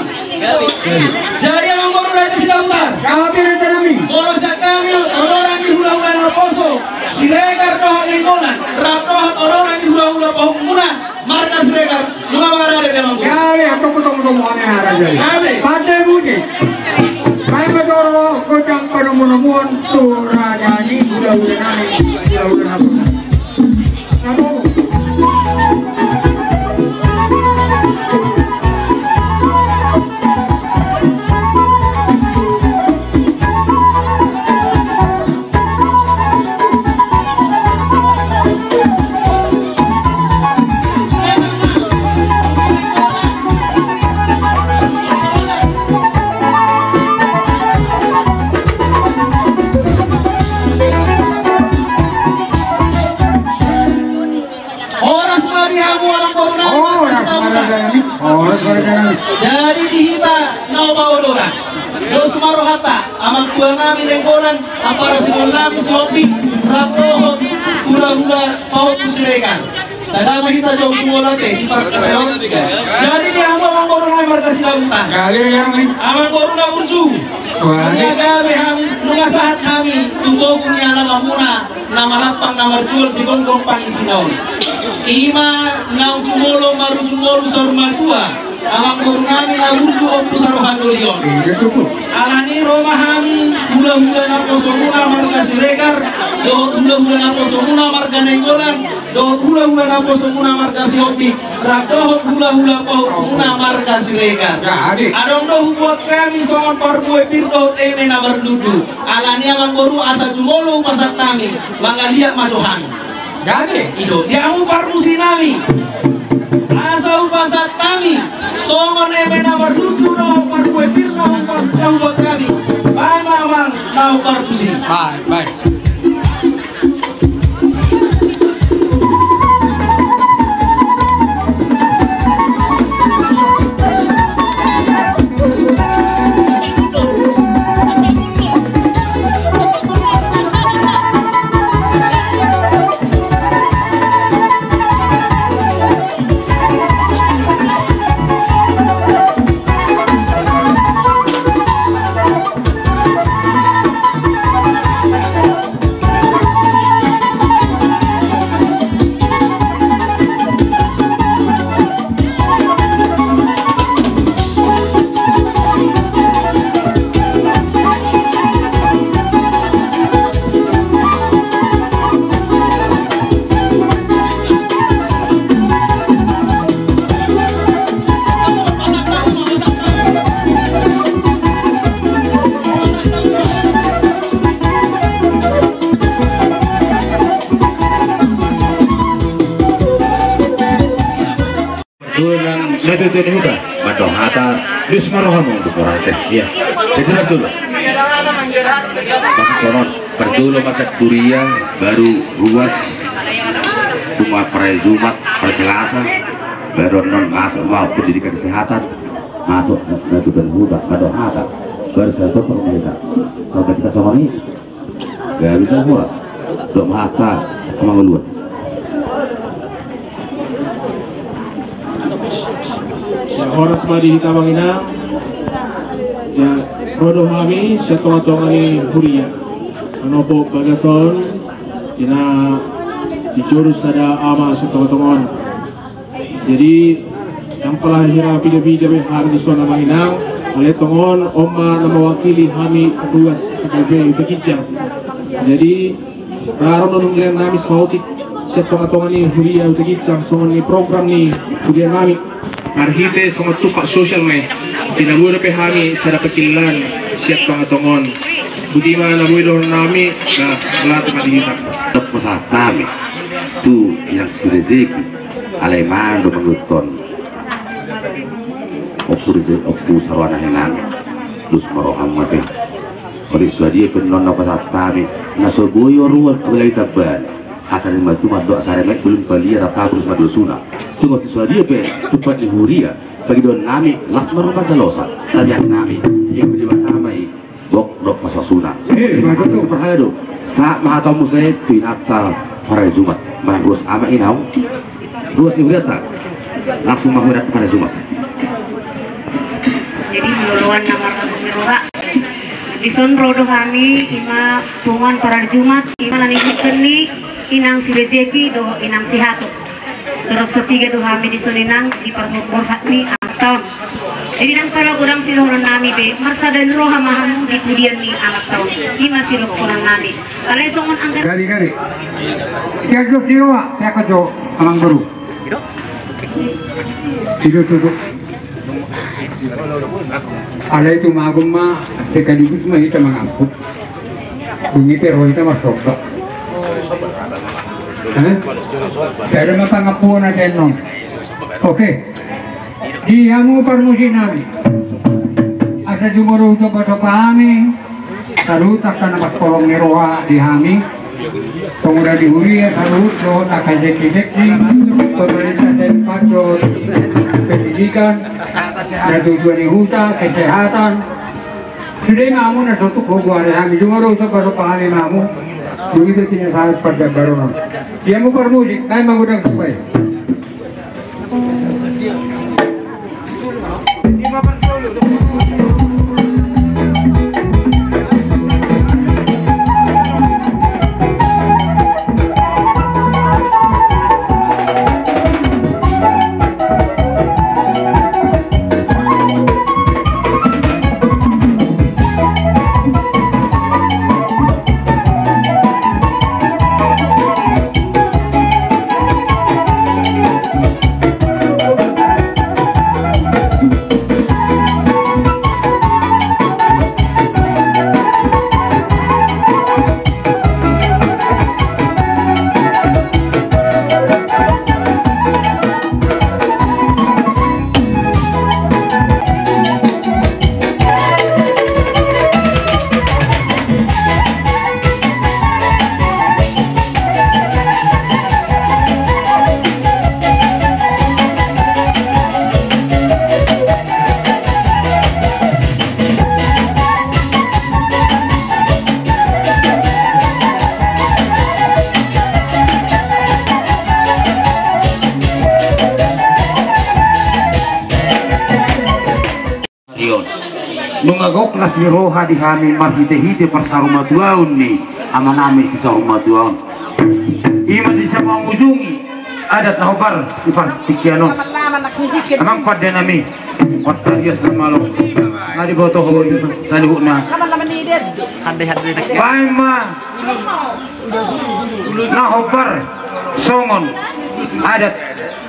Jadi, amangboru raja Sidabutar. Gabe, raja nami. Molo sian hami, oloran ni hulahula naposo Siregar dohot Nainggolan, rap dohot oloran ni hulahula pahompu muna marga Siregar, nunga mangarade be, amangboru. Gabe, tunggu, tunggu, tunggu, hone hara jadi. Gabe. Pande buni. Baen ma jolo godang panomunomuon tu raja ni hulahula nami, hulahula naposo. Horas ma di hamu, amangboru nami. Horas ma di hamu. Horas ma di hamu. Jadi di hita na opat oloran, dos ma rohanta, amangtua nami Nainggolan, ampara singol nami si Hopi, rap dohot hulahula pahompu Siregar. Sada ma hita, jolo tu bola te, di parkasehon. Jadi di hamu, amangboru nami marga Sidabutar. Gabe, gabe. Amangboru na burju. Wah. Nunga gabe hami, nunga sahat hami tu boku ni alaman muna na marampang na marjual sigonggong pangisina on. I ma naung jumolo marujung ngolu saur matua amangboru nami na burju, Ompu Saroha Dolion. Iya, betul. Alani ro ma hami hulahula naposo muna marga Siregar dohot hulahula naposo muna marga Nainggolan dohot hulahula naposo muna marga si Hopi, rap dohot hulahula pahompu muna marga Siregar. Ya, adi. Adong do hubuat hami songon parbue pir dohot eme na marlundu. Alani, amangboru, asa jumolo hupasahat hami, mangaliat ma jo hami. Gabe. I do, di hamu parmusi nami. Asa hupasahat hami songon eme na marlundu dohot parbue pir na hupasahat, na hubuat hami. Baen ma, amang, na parmusi. Baik, baik. Tulang na tutu ni huta, mandok hata, dus ma rohamu, dus ma rohamu. Iya. Jadi, parjolo. Maksud konon, parjolo masa kuria, baru ruas, cuma pare Jumat, pare Selasa, baru non masuk, mau pendidikan kesehatan, masuk na tutu ni huta, mandok hata, baru satu pemerintah. Kalau kita sama ini, Gabe na horas. Dok ma hata, amang uluan. Ya, horas ma di hita amang inang. Ya, ro do hami sian tonga-tonga ni huria. Manopo bagas on, ina dijorus sada ama sian tonga-tonga on. Jadi, ndang pola hira pida-pida be hami dison amang inang, alai tongon on ma na mewakili hami ruas H K B Huta Ginjang. Jadi, ra ro do nunga nami saotik sian tonga-tonga ni huria Huta Ginjang, songon ni program ni huria nami. Marhite songon tumpak sosial ma i, di na boi dope hami sada pangkilalahan sian tonga-tonga on. Boti ma na boi dohonon nami, na, latap ma di hita. Dok ma hata hami tu inang si Rezeki. Alai manang do manguthon. Ompu Rizal, Ompu Sarwana inang, dus ma roham ate. Olo, sadia pe annon na pasahat hami, na so boi oruan apalagi tamban. Hata ni ma tutu mandok sari ma i, bulung palia rap hapus mandosuna. Tung tu sadia pe tumpak ni huria, pangidoan nami, las ma roha, jalosa. Tariang nami, ia pe di mata ma i. Dok, dok, masa suna. Eh, ma tutu. Sahat ma hata muse tu inanta pare Jumat. Manang ruas ama inang. Ruas ni hurianta. Langsung ma hurianta pare Jumat. Jadi, maloloan na marhabot ni roha. Dison ro do hami, ima punguan pare Jumat, ima na nihutken ni inang si Rezeki dohot inang si Hatu. Torop sapiga do hami dison inang di parborhat ni anak taon. Jadi ndang pola godang sidohonon nami be, marsada ni roha ma hamu di pudian ni anak taon. Ima sidohonon nami. Alai songon angka. Gari, gari. Tiap jo siroha, tiap jo amang boru. Sido tutu. Alai tu magung ma, sekaligus ma hita mangamput. Dung i pe ro hita marsomba. Hah? Sada ma pangampuon ate annon. Oke. Di hamu parmusik nami. Asa jumolo husombasomba hami. Saluhut angka na marholong ni roha di hami. Pemuda di huria, saluhut dohot angka seksi-seksi. Pemerintah tempat dohot pendidikan. Natuatua ni huta, kesehatan. Sude ma hamu na so tuk hobu ari hami, jumolo husombasomba hami ma hamu. Dung i do tina sahat parjambaron on. Di hamu parmusik, nai magodang supai. Nunga gok las ni roha di hami marhitehite parsarumatuaon ni amanami si Sarumatuaon. Ima sisa mangujungi adat na hombar di partingkian on. Amang pandenami, Martarias na malo, na diboto ho saluhutna. Baen ma na hombar songon adat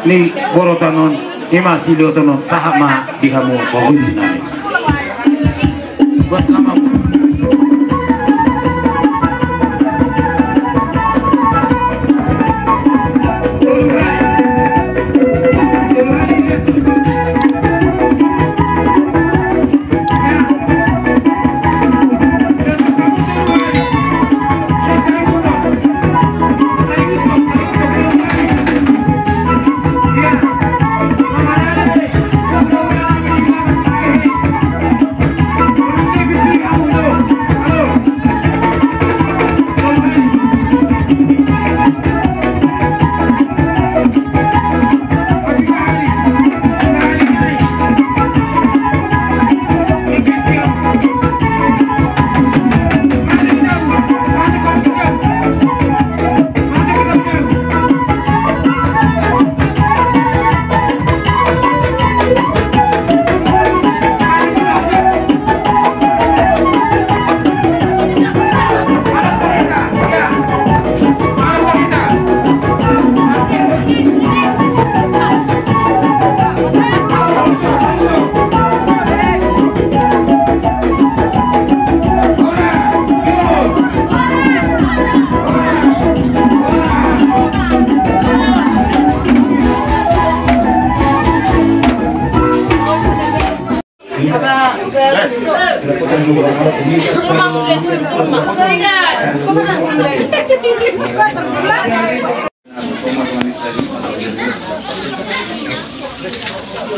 ni borotan on, ima sidohonon on, sahat ma di hamu pahudi nami. Buat lama.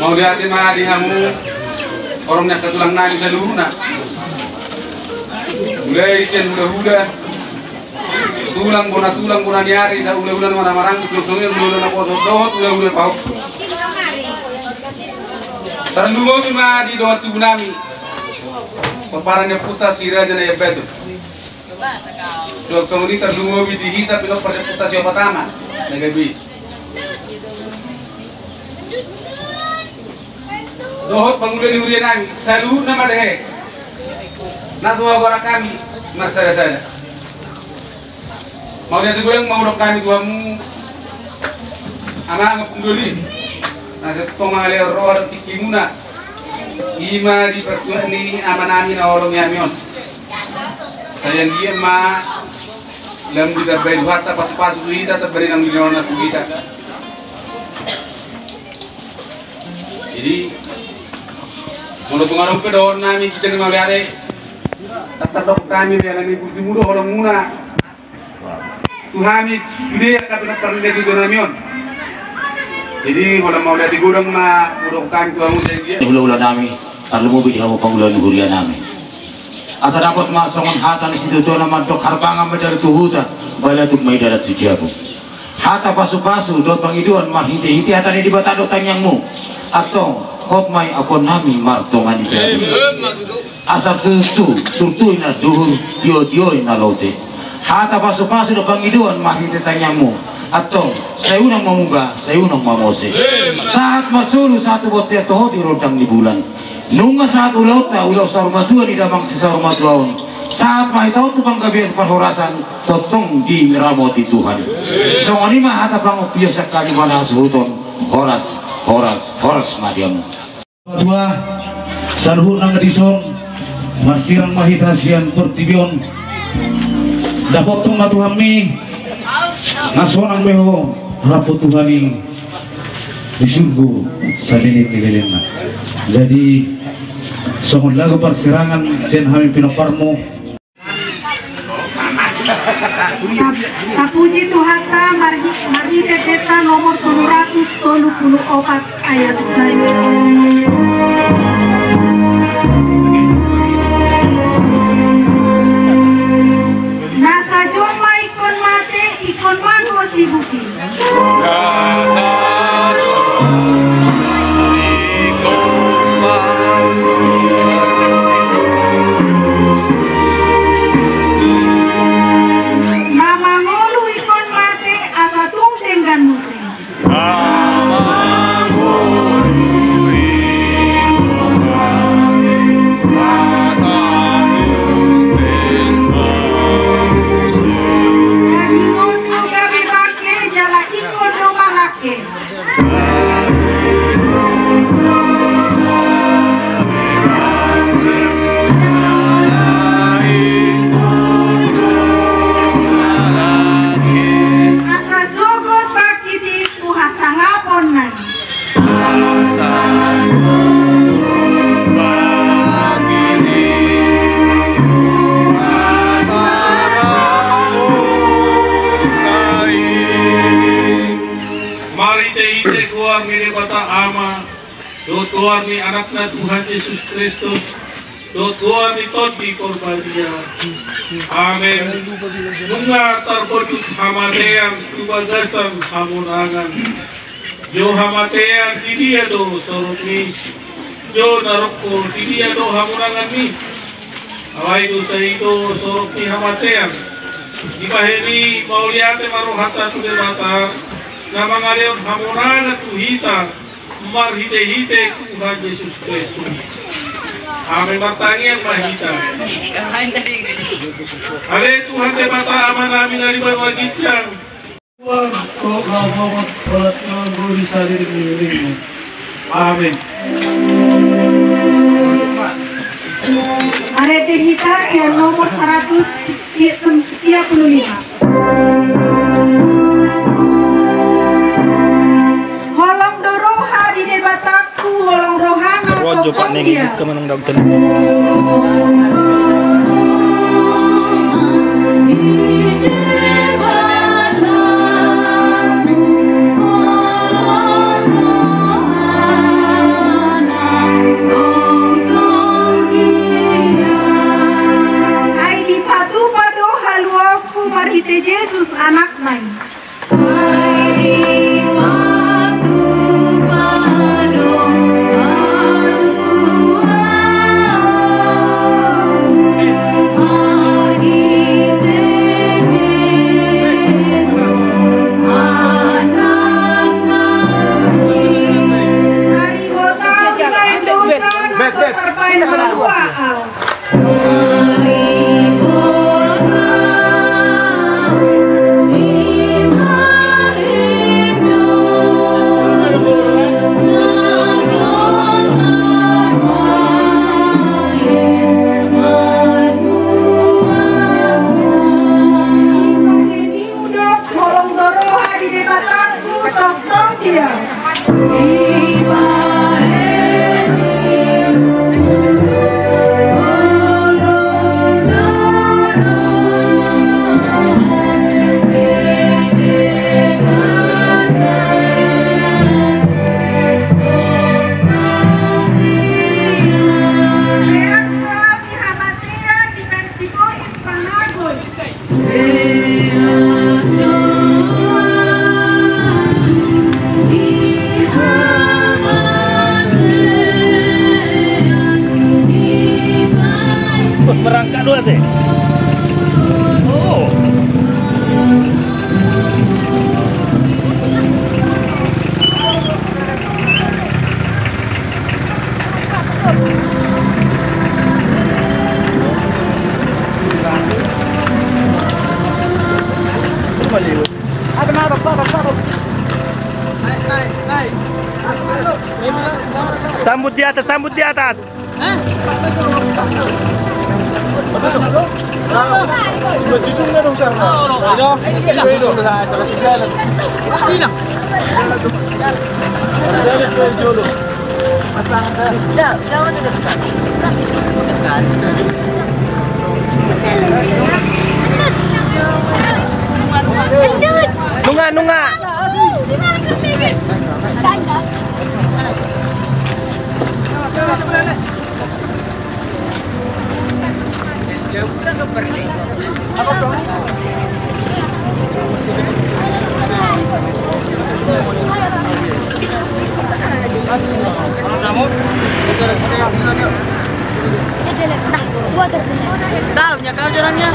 Mauliate ma di hamu horong ni angka tulang nami saluhutna. Mulai sian hulahula, tulang bona tulang bona ni ari, sahat hulahula na marangkup, songon i hulahula na poso dohot hulahula pahompu. Tarlumobi ma di dongan tubu nami, pomparan ni ompunta si Raja Naiambaton. Suang songon i tarlumobi di hita pinompar ni ompunta si Opat Ama na gabe i. Dohot pangula ni huria nami saluhutna ma dehe, na so hugoran hami marsadasada. Mauliate godang ma hudok hami tu hamu, amang ompung doli, na so tong mangalehon roha dohot tingkimuna, i ma di partua ni ama nami na holong ni hami on. Sai anggiat ma lam ditambai Tuhanta pasupasu tu hita, tamba di na nilehonna tu hita. Jadi molo tung adong pe dohonon nami, ginjang ni mauliate, tardok hami be, alani burju muna holongmuna tu hami sude angka pinompar ni na tutu nami on. Jadi molo mauliate godang ma hudok hami tu hamu, sai anggiat. Hulahula nami, tarlumobi di hamu pangula ni huria nami. Asa dapot ma songon hata ni situatua na mandok, harbangan ma i dalan tu huta, balatuk ma i dalan tu jabu. Hata pasupasu dohot pangidoan marhitehite hata ni Debata dohot tangiangmu, antong hot ma i ampuan nami martonga ni jabu. Asa tutu, turtu i na duhur, tiotio i na lote. Hata pasupasu dohot pangidoan marhite tangiangmu, antong sai unang mamuga, sai unang mamose. Sahat ma solu, sahat tu bontean, toho di rondang ni bulan. Nunga sahat ulaonta, ulaon saurmatua ni damang si saurmatua on, sahat ma hita on tu panggabean parhorasan, tongtong diramoti Tuhan. Songon i ma hata pangupion sian hami, manang hasuhuton. Horas, horas, horas ma di hamu. Tua, saluhutna na dison, marsirang ma hita sian portibi on. Dapothon ma Tuhanmi, na sonang be ho rap tu hami di surgo saleleng ni lelengna. Jadi songon lagu parsirangan sian hami pinomparmu. Tapuji Tuhanta, marhi-, marhite peta nomor tolu ratus tolu pulu opat ayat sada. Na sajom ma ingkon mate, ingkon mangolu sibuki. Na mangolu ingkon mate, asa tung denggan muse. Dagingmu gabe bangke, jala ingkon do ma langke. Asa sogot bangkit i tu hasangapon nami. Marhitehite goar ni Debata Ama, dohot goar ni Anakna Tuhan Jesus Kristus, dohot goar ni Tondi Porbadia. Amen. Nunga tarbondut hamatean tu bagasan hamonangan. Jo hamatean, di dia do sorotmi? Jo narokko, di dia do hamonanganmi? Alai do sai do sorot ni hamatean. Dibahen i mauliate ma rohanta tu Debata, na mangalehon hamonangan tu hita marhitehite Tuhan Jesus Kristus. Amen. Martangiang ma hita. Ale Tuhan Debata Amanami na di banua ginjang. Tuhan, kau mau memperlakukan di salib ini. Amin. Arete hita sian nomor seratus sia puluh lima. Holong do roha di Debatangku, holong rohana tu Jopak neng, buka manang daun ten. Ai dipatupa do haluaonku marhite Jesus Anakna i. Berangkat dulu, Ate. Oh. Sambut di atas, sambut di atas. Nunga, nunga. Tahu nya kau jalannya.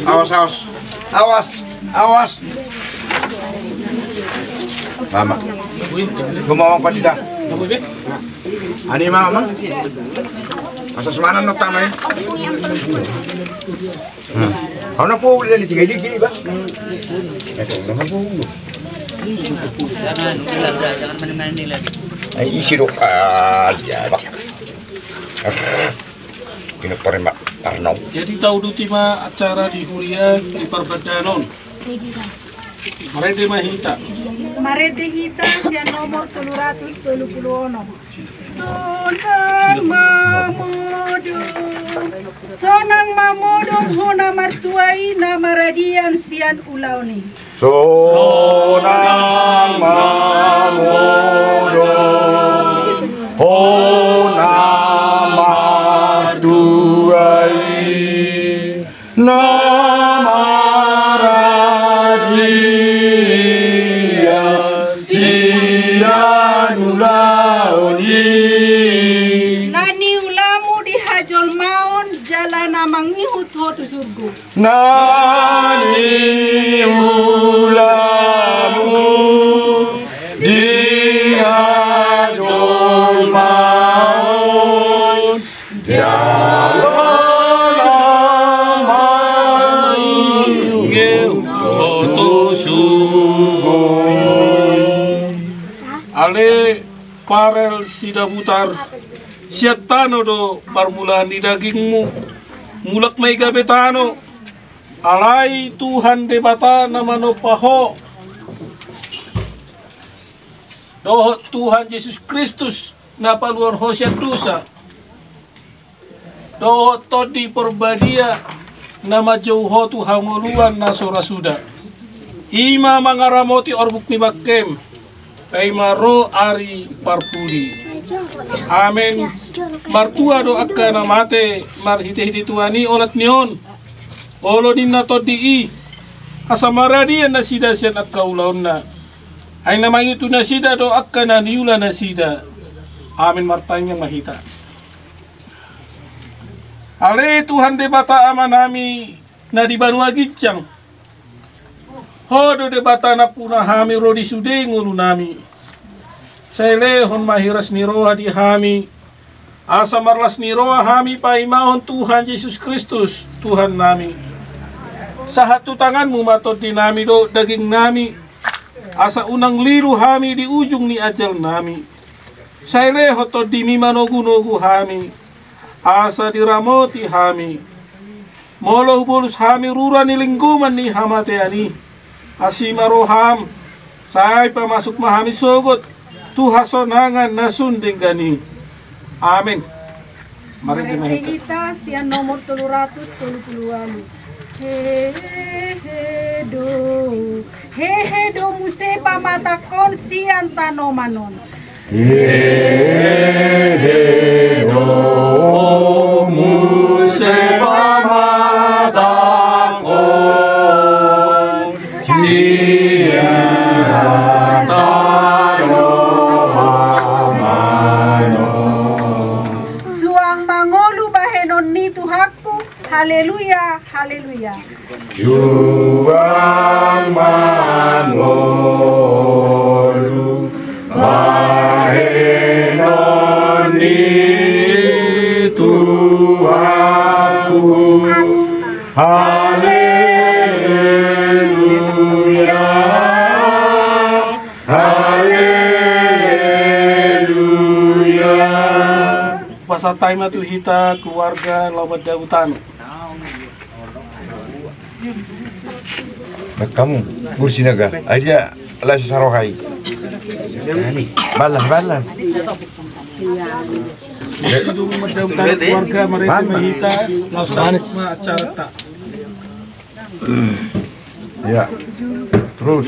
Awas, awas. Awas, awas. Mama. Gumawang padi dah. Ani mama. Asa semanan no tamai. Hmm. Kau na pul dari tiga digi, Bang. Kau na pul. Ai isi dok. Ah, dia, Bang. Pinopore ma parnau. Jadi tauduti ma acara di huria di parbadanon. Marende ma hita. Marende hita sian nomor tolu ratus tolu pulu onom. Sonang mamodom, sonang mamodom ho na martua i na maradian sian ulaon i. Sonang mamodom ho na martua i na maradian sian ulaon i. Na niulamu di hajolmaon jala na mang Ihut ho tu surgo. Na niulamu di hajolmaon, jala na mangihut ho tu surgo. Ale Farel Sidabutar, sian tano do parmulaan ni dagingmu, mulak ma i gabe tano, alai Tuhan Debata na manompa ho, dohot Tuhan Jesus Kristus na paluahon ho sian dosa, dohot Tondi Parbadia na manjou ho tu hangoluan na so ra suda, i ma mangaramoti orbuk ni bangkem, paima ro ari parpudi. Amen. Martua do angka na mate marhitehite Tuhan i olat ni on, olo ninna Tondi i, asa maradian nasida sian angka ulaonna. Ai na mangihuthon nasida do angka na niula nasida. Amen. Martangiang ma hita. Ale Tuhan Debata Amanami na di banua ginjang, ho do Debata nampuna hami ro di sude ngolunami. Sai lehon ma hiras ni roha di hami, asa marlas ni roha hami paimahon Tuhan Jesus Kristus, Tuhannami. Sahat tu tanganmu ma tondinami dohot dagingnami, asa unang lilu hami di ujung ni ajalnami. Sai lehon Tondimi manogunogu hami, asa diramoti hami. Molo hubolus hami rura ni linggoman ni hamatean i, asi ma roham, sai pamasuk ma hami sogot tu hasonangan na sun denggan i. Amen. Marende ma hita. Marende hita sian nomor tolu ratus tolu pulu ualu. Hehe do, hehe do muse pamatangkon sian tanoman on. Hehe do muse pamatangkon sian tanoman on. Suang mangolu bahenon ni Tuhanku. Haleluya, haleluya. Suang mangolu bahenon ni Tuhanku. Haleluya, haleluya. Pasahat hami ma tu hita keluarga Laumanda Hutano. Kamu kursi naga, ai dia langsung sarohai. Balan, balan. Keluarga mereka Mama. Mahita, langsung ma acara ta. Ya. Terus.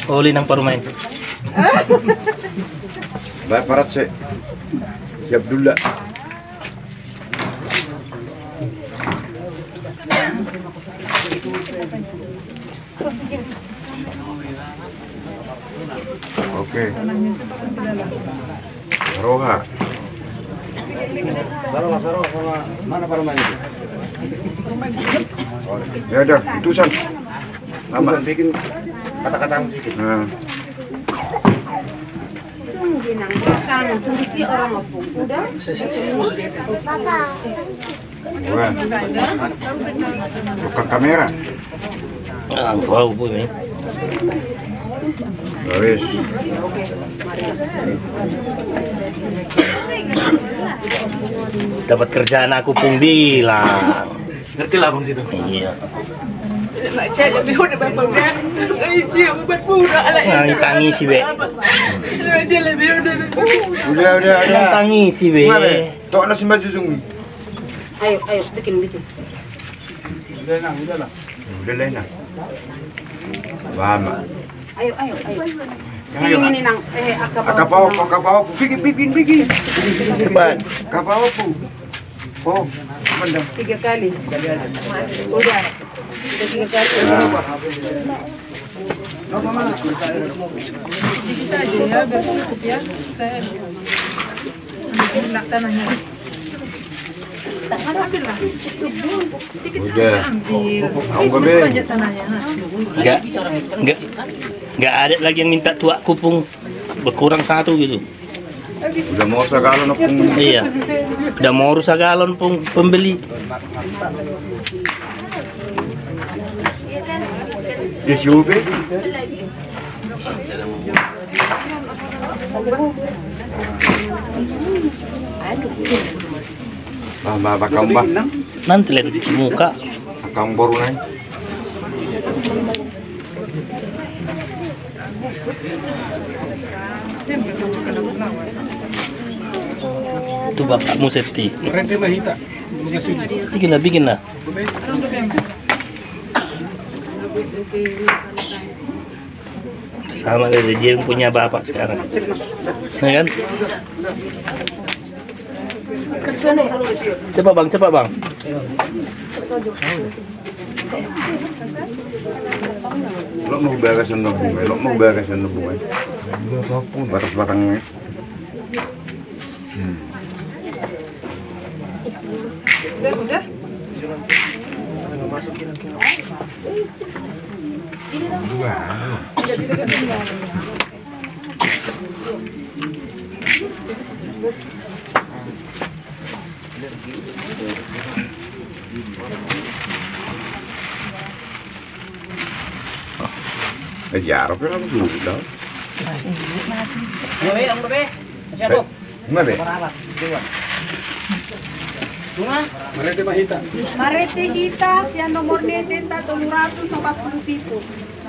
Oli nang parumaen. Baik, parat se. Siap dulu lah. Oke. Roha. Mana parumaen itu? Ya udah, putusan. Putusan, bikin kata-katamu sedikit. Nah. Buka kamera. Ah, wow, boy, man. Wis. Dapat kerjaan aku, Pung, bilang. Ngerti lah, Bang, situ. Iya. Nah, tangisi be. Udah, udah, udah. Tangisi be. Tok nasi baju sungguh. Ayo, ayo, bikin, bikin. Udah lah, Inang. Mama. Ayo, ayo, ayo. Ini, ini, Nang. Eh, angka paopu, angka paopu. Bikin, bikin, bikin. Cepat. Angka paopu. Oh, apa, Nang? Tiga kali. Udah. Udah tiga kali. Dikit aja ya, biar cukup ya. Saya nak tanahnya. Ambil lah. Dikit aja ambil. Ini masih banyak tanahnya. Enggak, enggak, enggak ada lagi yang minta tuak kupung. Berkurang satu gitu. Udah mau segalon pung. Iya. Udah mau segalon pung pembeli. Ya, siupe. Bah, bah, bah, kaum, bah. Nanti lihat cuci muka. Kaum baru naik. Itu bapakmu, Septi. Bikin lah, bikin lah. Sama saja, dia punya bapak sekarang. Ya kan? Cepat, Bang, cepat, Bang. Lok mau bagasan nabung, lok mau bagasan nabung. Batas batangnya. Hmm. Udah, udah. Eh, jarang kan aku sudah. Masih ada. Enggak deh. Marete ma hita. Marete hita, sian nomor nete ta tolu ratus opat pulu pitu.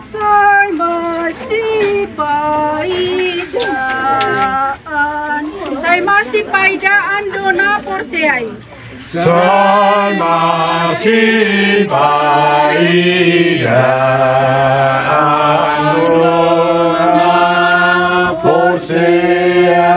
Sai masipaidaan, sai masipaidaan do na porsea i. Sai masipaidaan do na porsea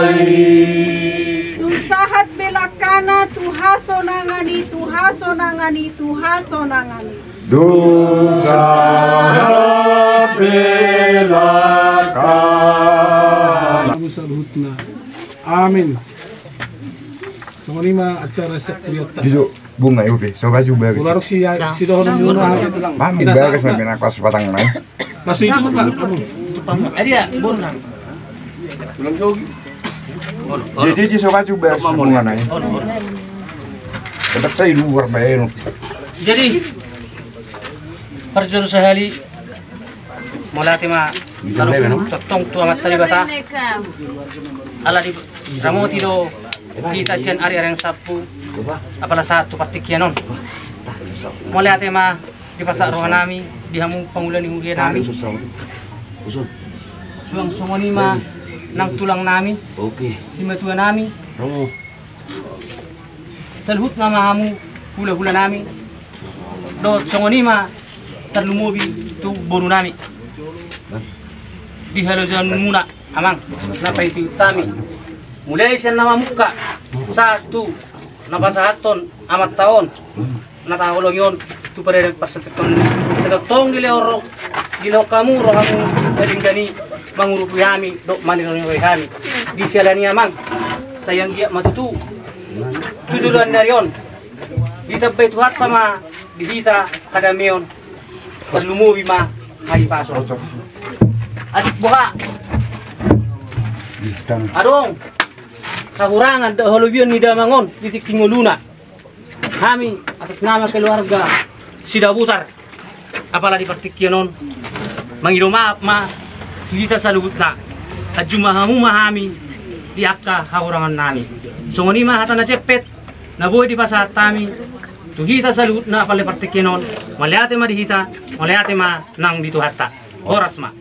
i. Dung sahat belakana tu hasonangan i, tu hasonangan i, tu hasonangan i. Dung sahat belakana. Saluhutna. Amin. Songon i ma acara siap kuliah ta. Ijo, bunga, ijo pe. So baju bagus. Ularuk si, si dohon bunga. Bang, bagus, main aku pas batang, Bang. Masuk itu, Pak. Ada ya, bunga. Jadi, jadi, so baju bagus, bunga, nai. Tetap saya luar, Bang. Jadi, parjolo sahali, mauliate ma, tongtong tu Amanta Debata. Ala diramoti do hita sian ari-ari na salpu, apala sahat tu partingkian on. Mauliate ma dipasahat roha nami di hamu pangula ni huria nami. Suang songon i ma nang tulang nami, simatua nami. Saluhutna ma hamu hula-hula nami. Dohot songon i ma tarlumobi tu boru nami. Di halojaon muna, Amang, na paihutihut hami. Mulai sian na mamungka sahat tu na pasahathon amanta on na tahaholongi on tu pardenggan parsantabi on. Sai tongtong dilehon ro, dilehon hamu rohamu na denggan i mangurupi hami dohot maniroi hami. Di siala ni i, Amang, sai anggiat ma tutu tu joloan ni ari on ditambai Tuhanta ma di hita hadameon, tarlumobi ma hahipason. Atik boha adong hahurangan dohot halobion ni damang on di tingki ngoluna, hami atas nama keluarga Sidabutar, apala di partingkian on, mangido maaf ma tu hita saluhutna. Anjuma hamu ma hami di angka hahurangan nami. Songon i ma hata na jempek na boi dipasahat hami tu hita saluhutna apala di partingkian on. Mauliate ma di hita, mauliate ma nang di Tuhanta. Horas ma.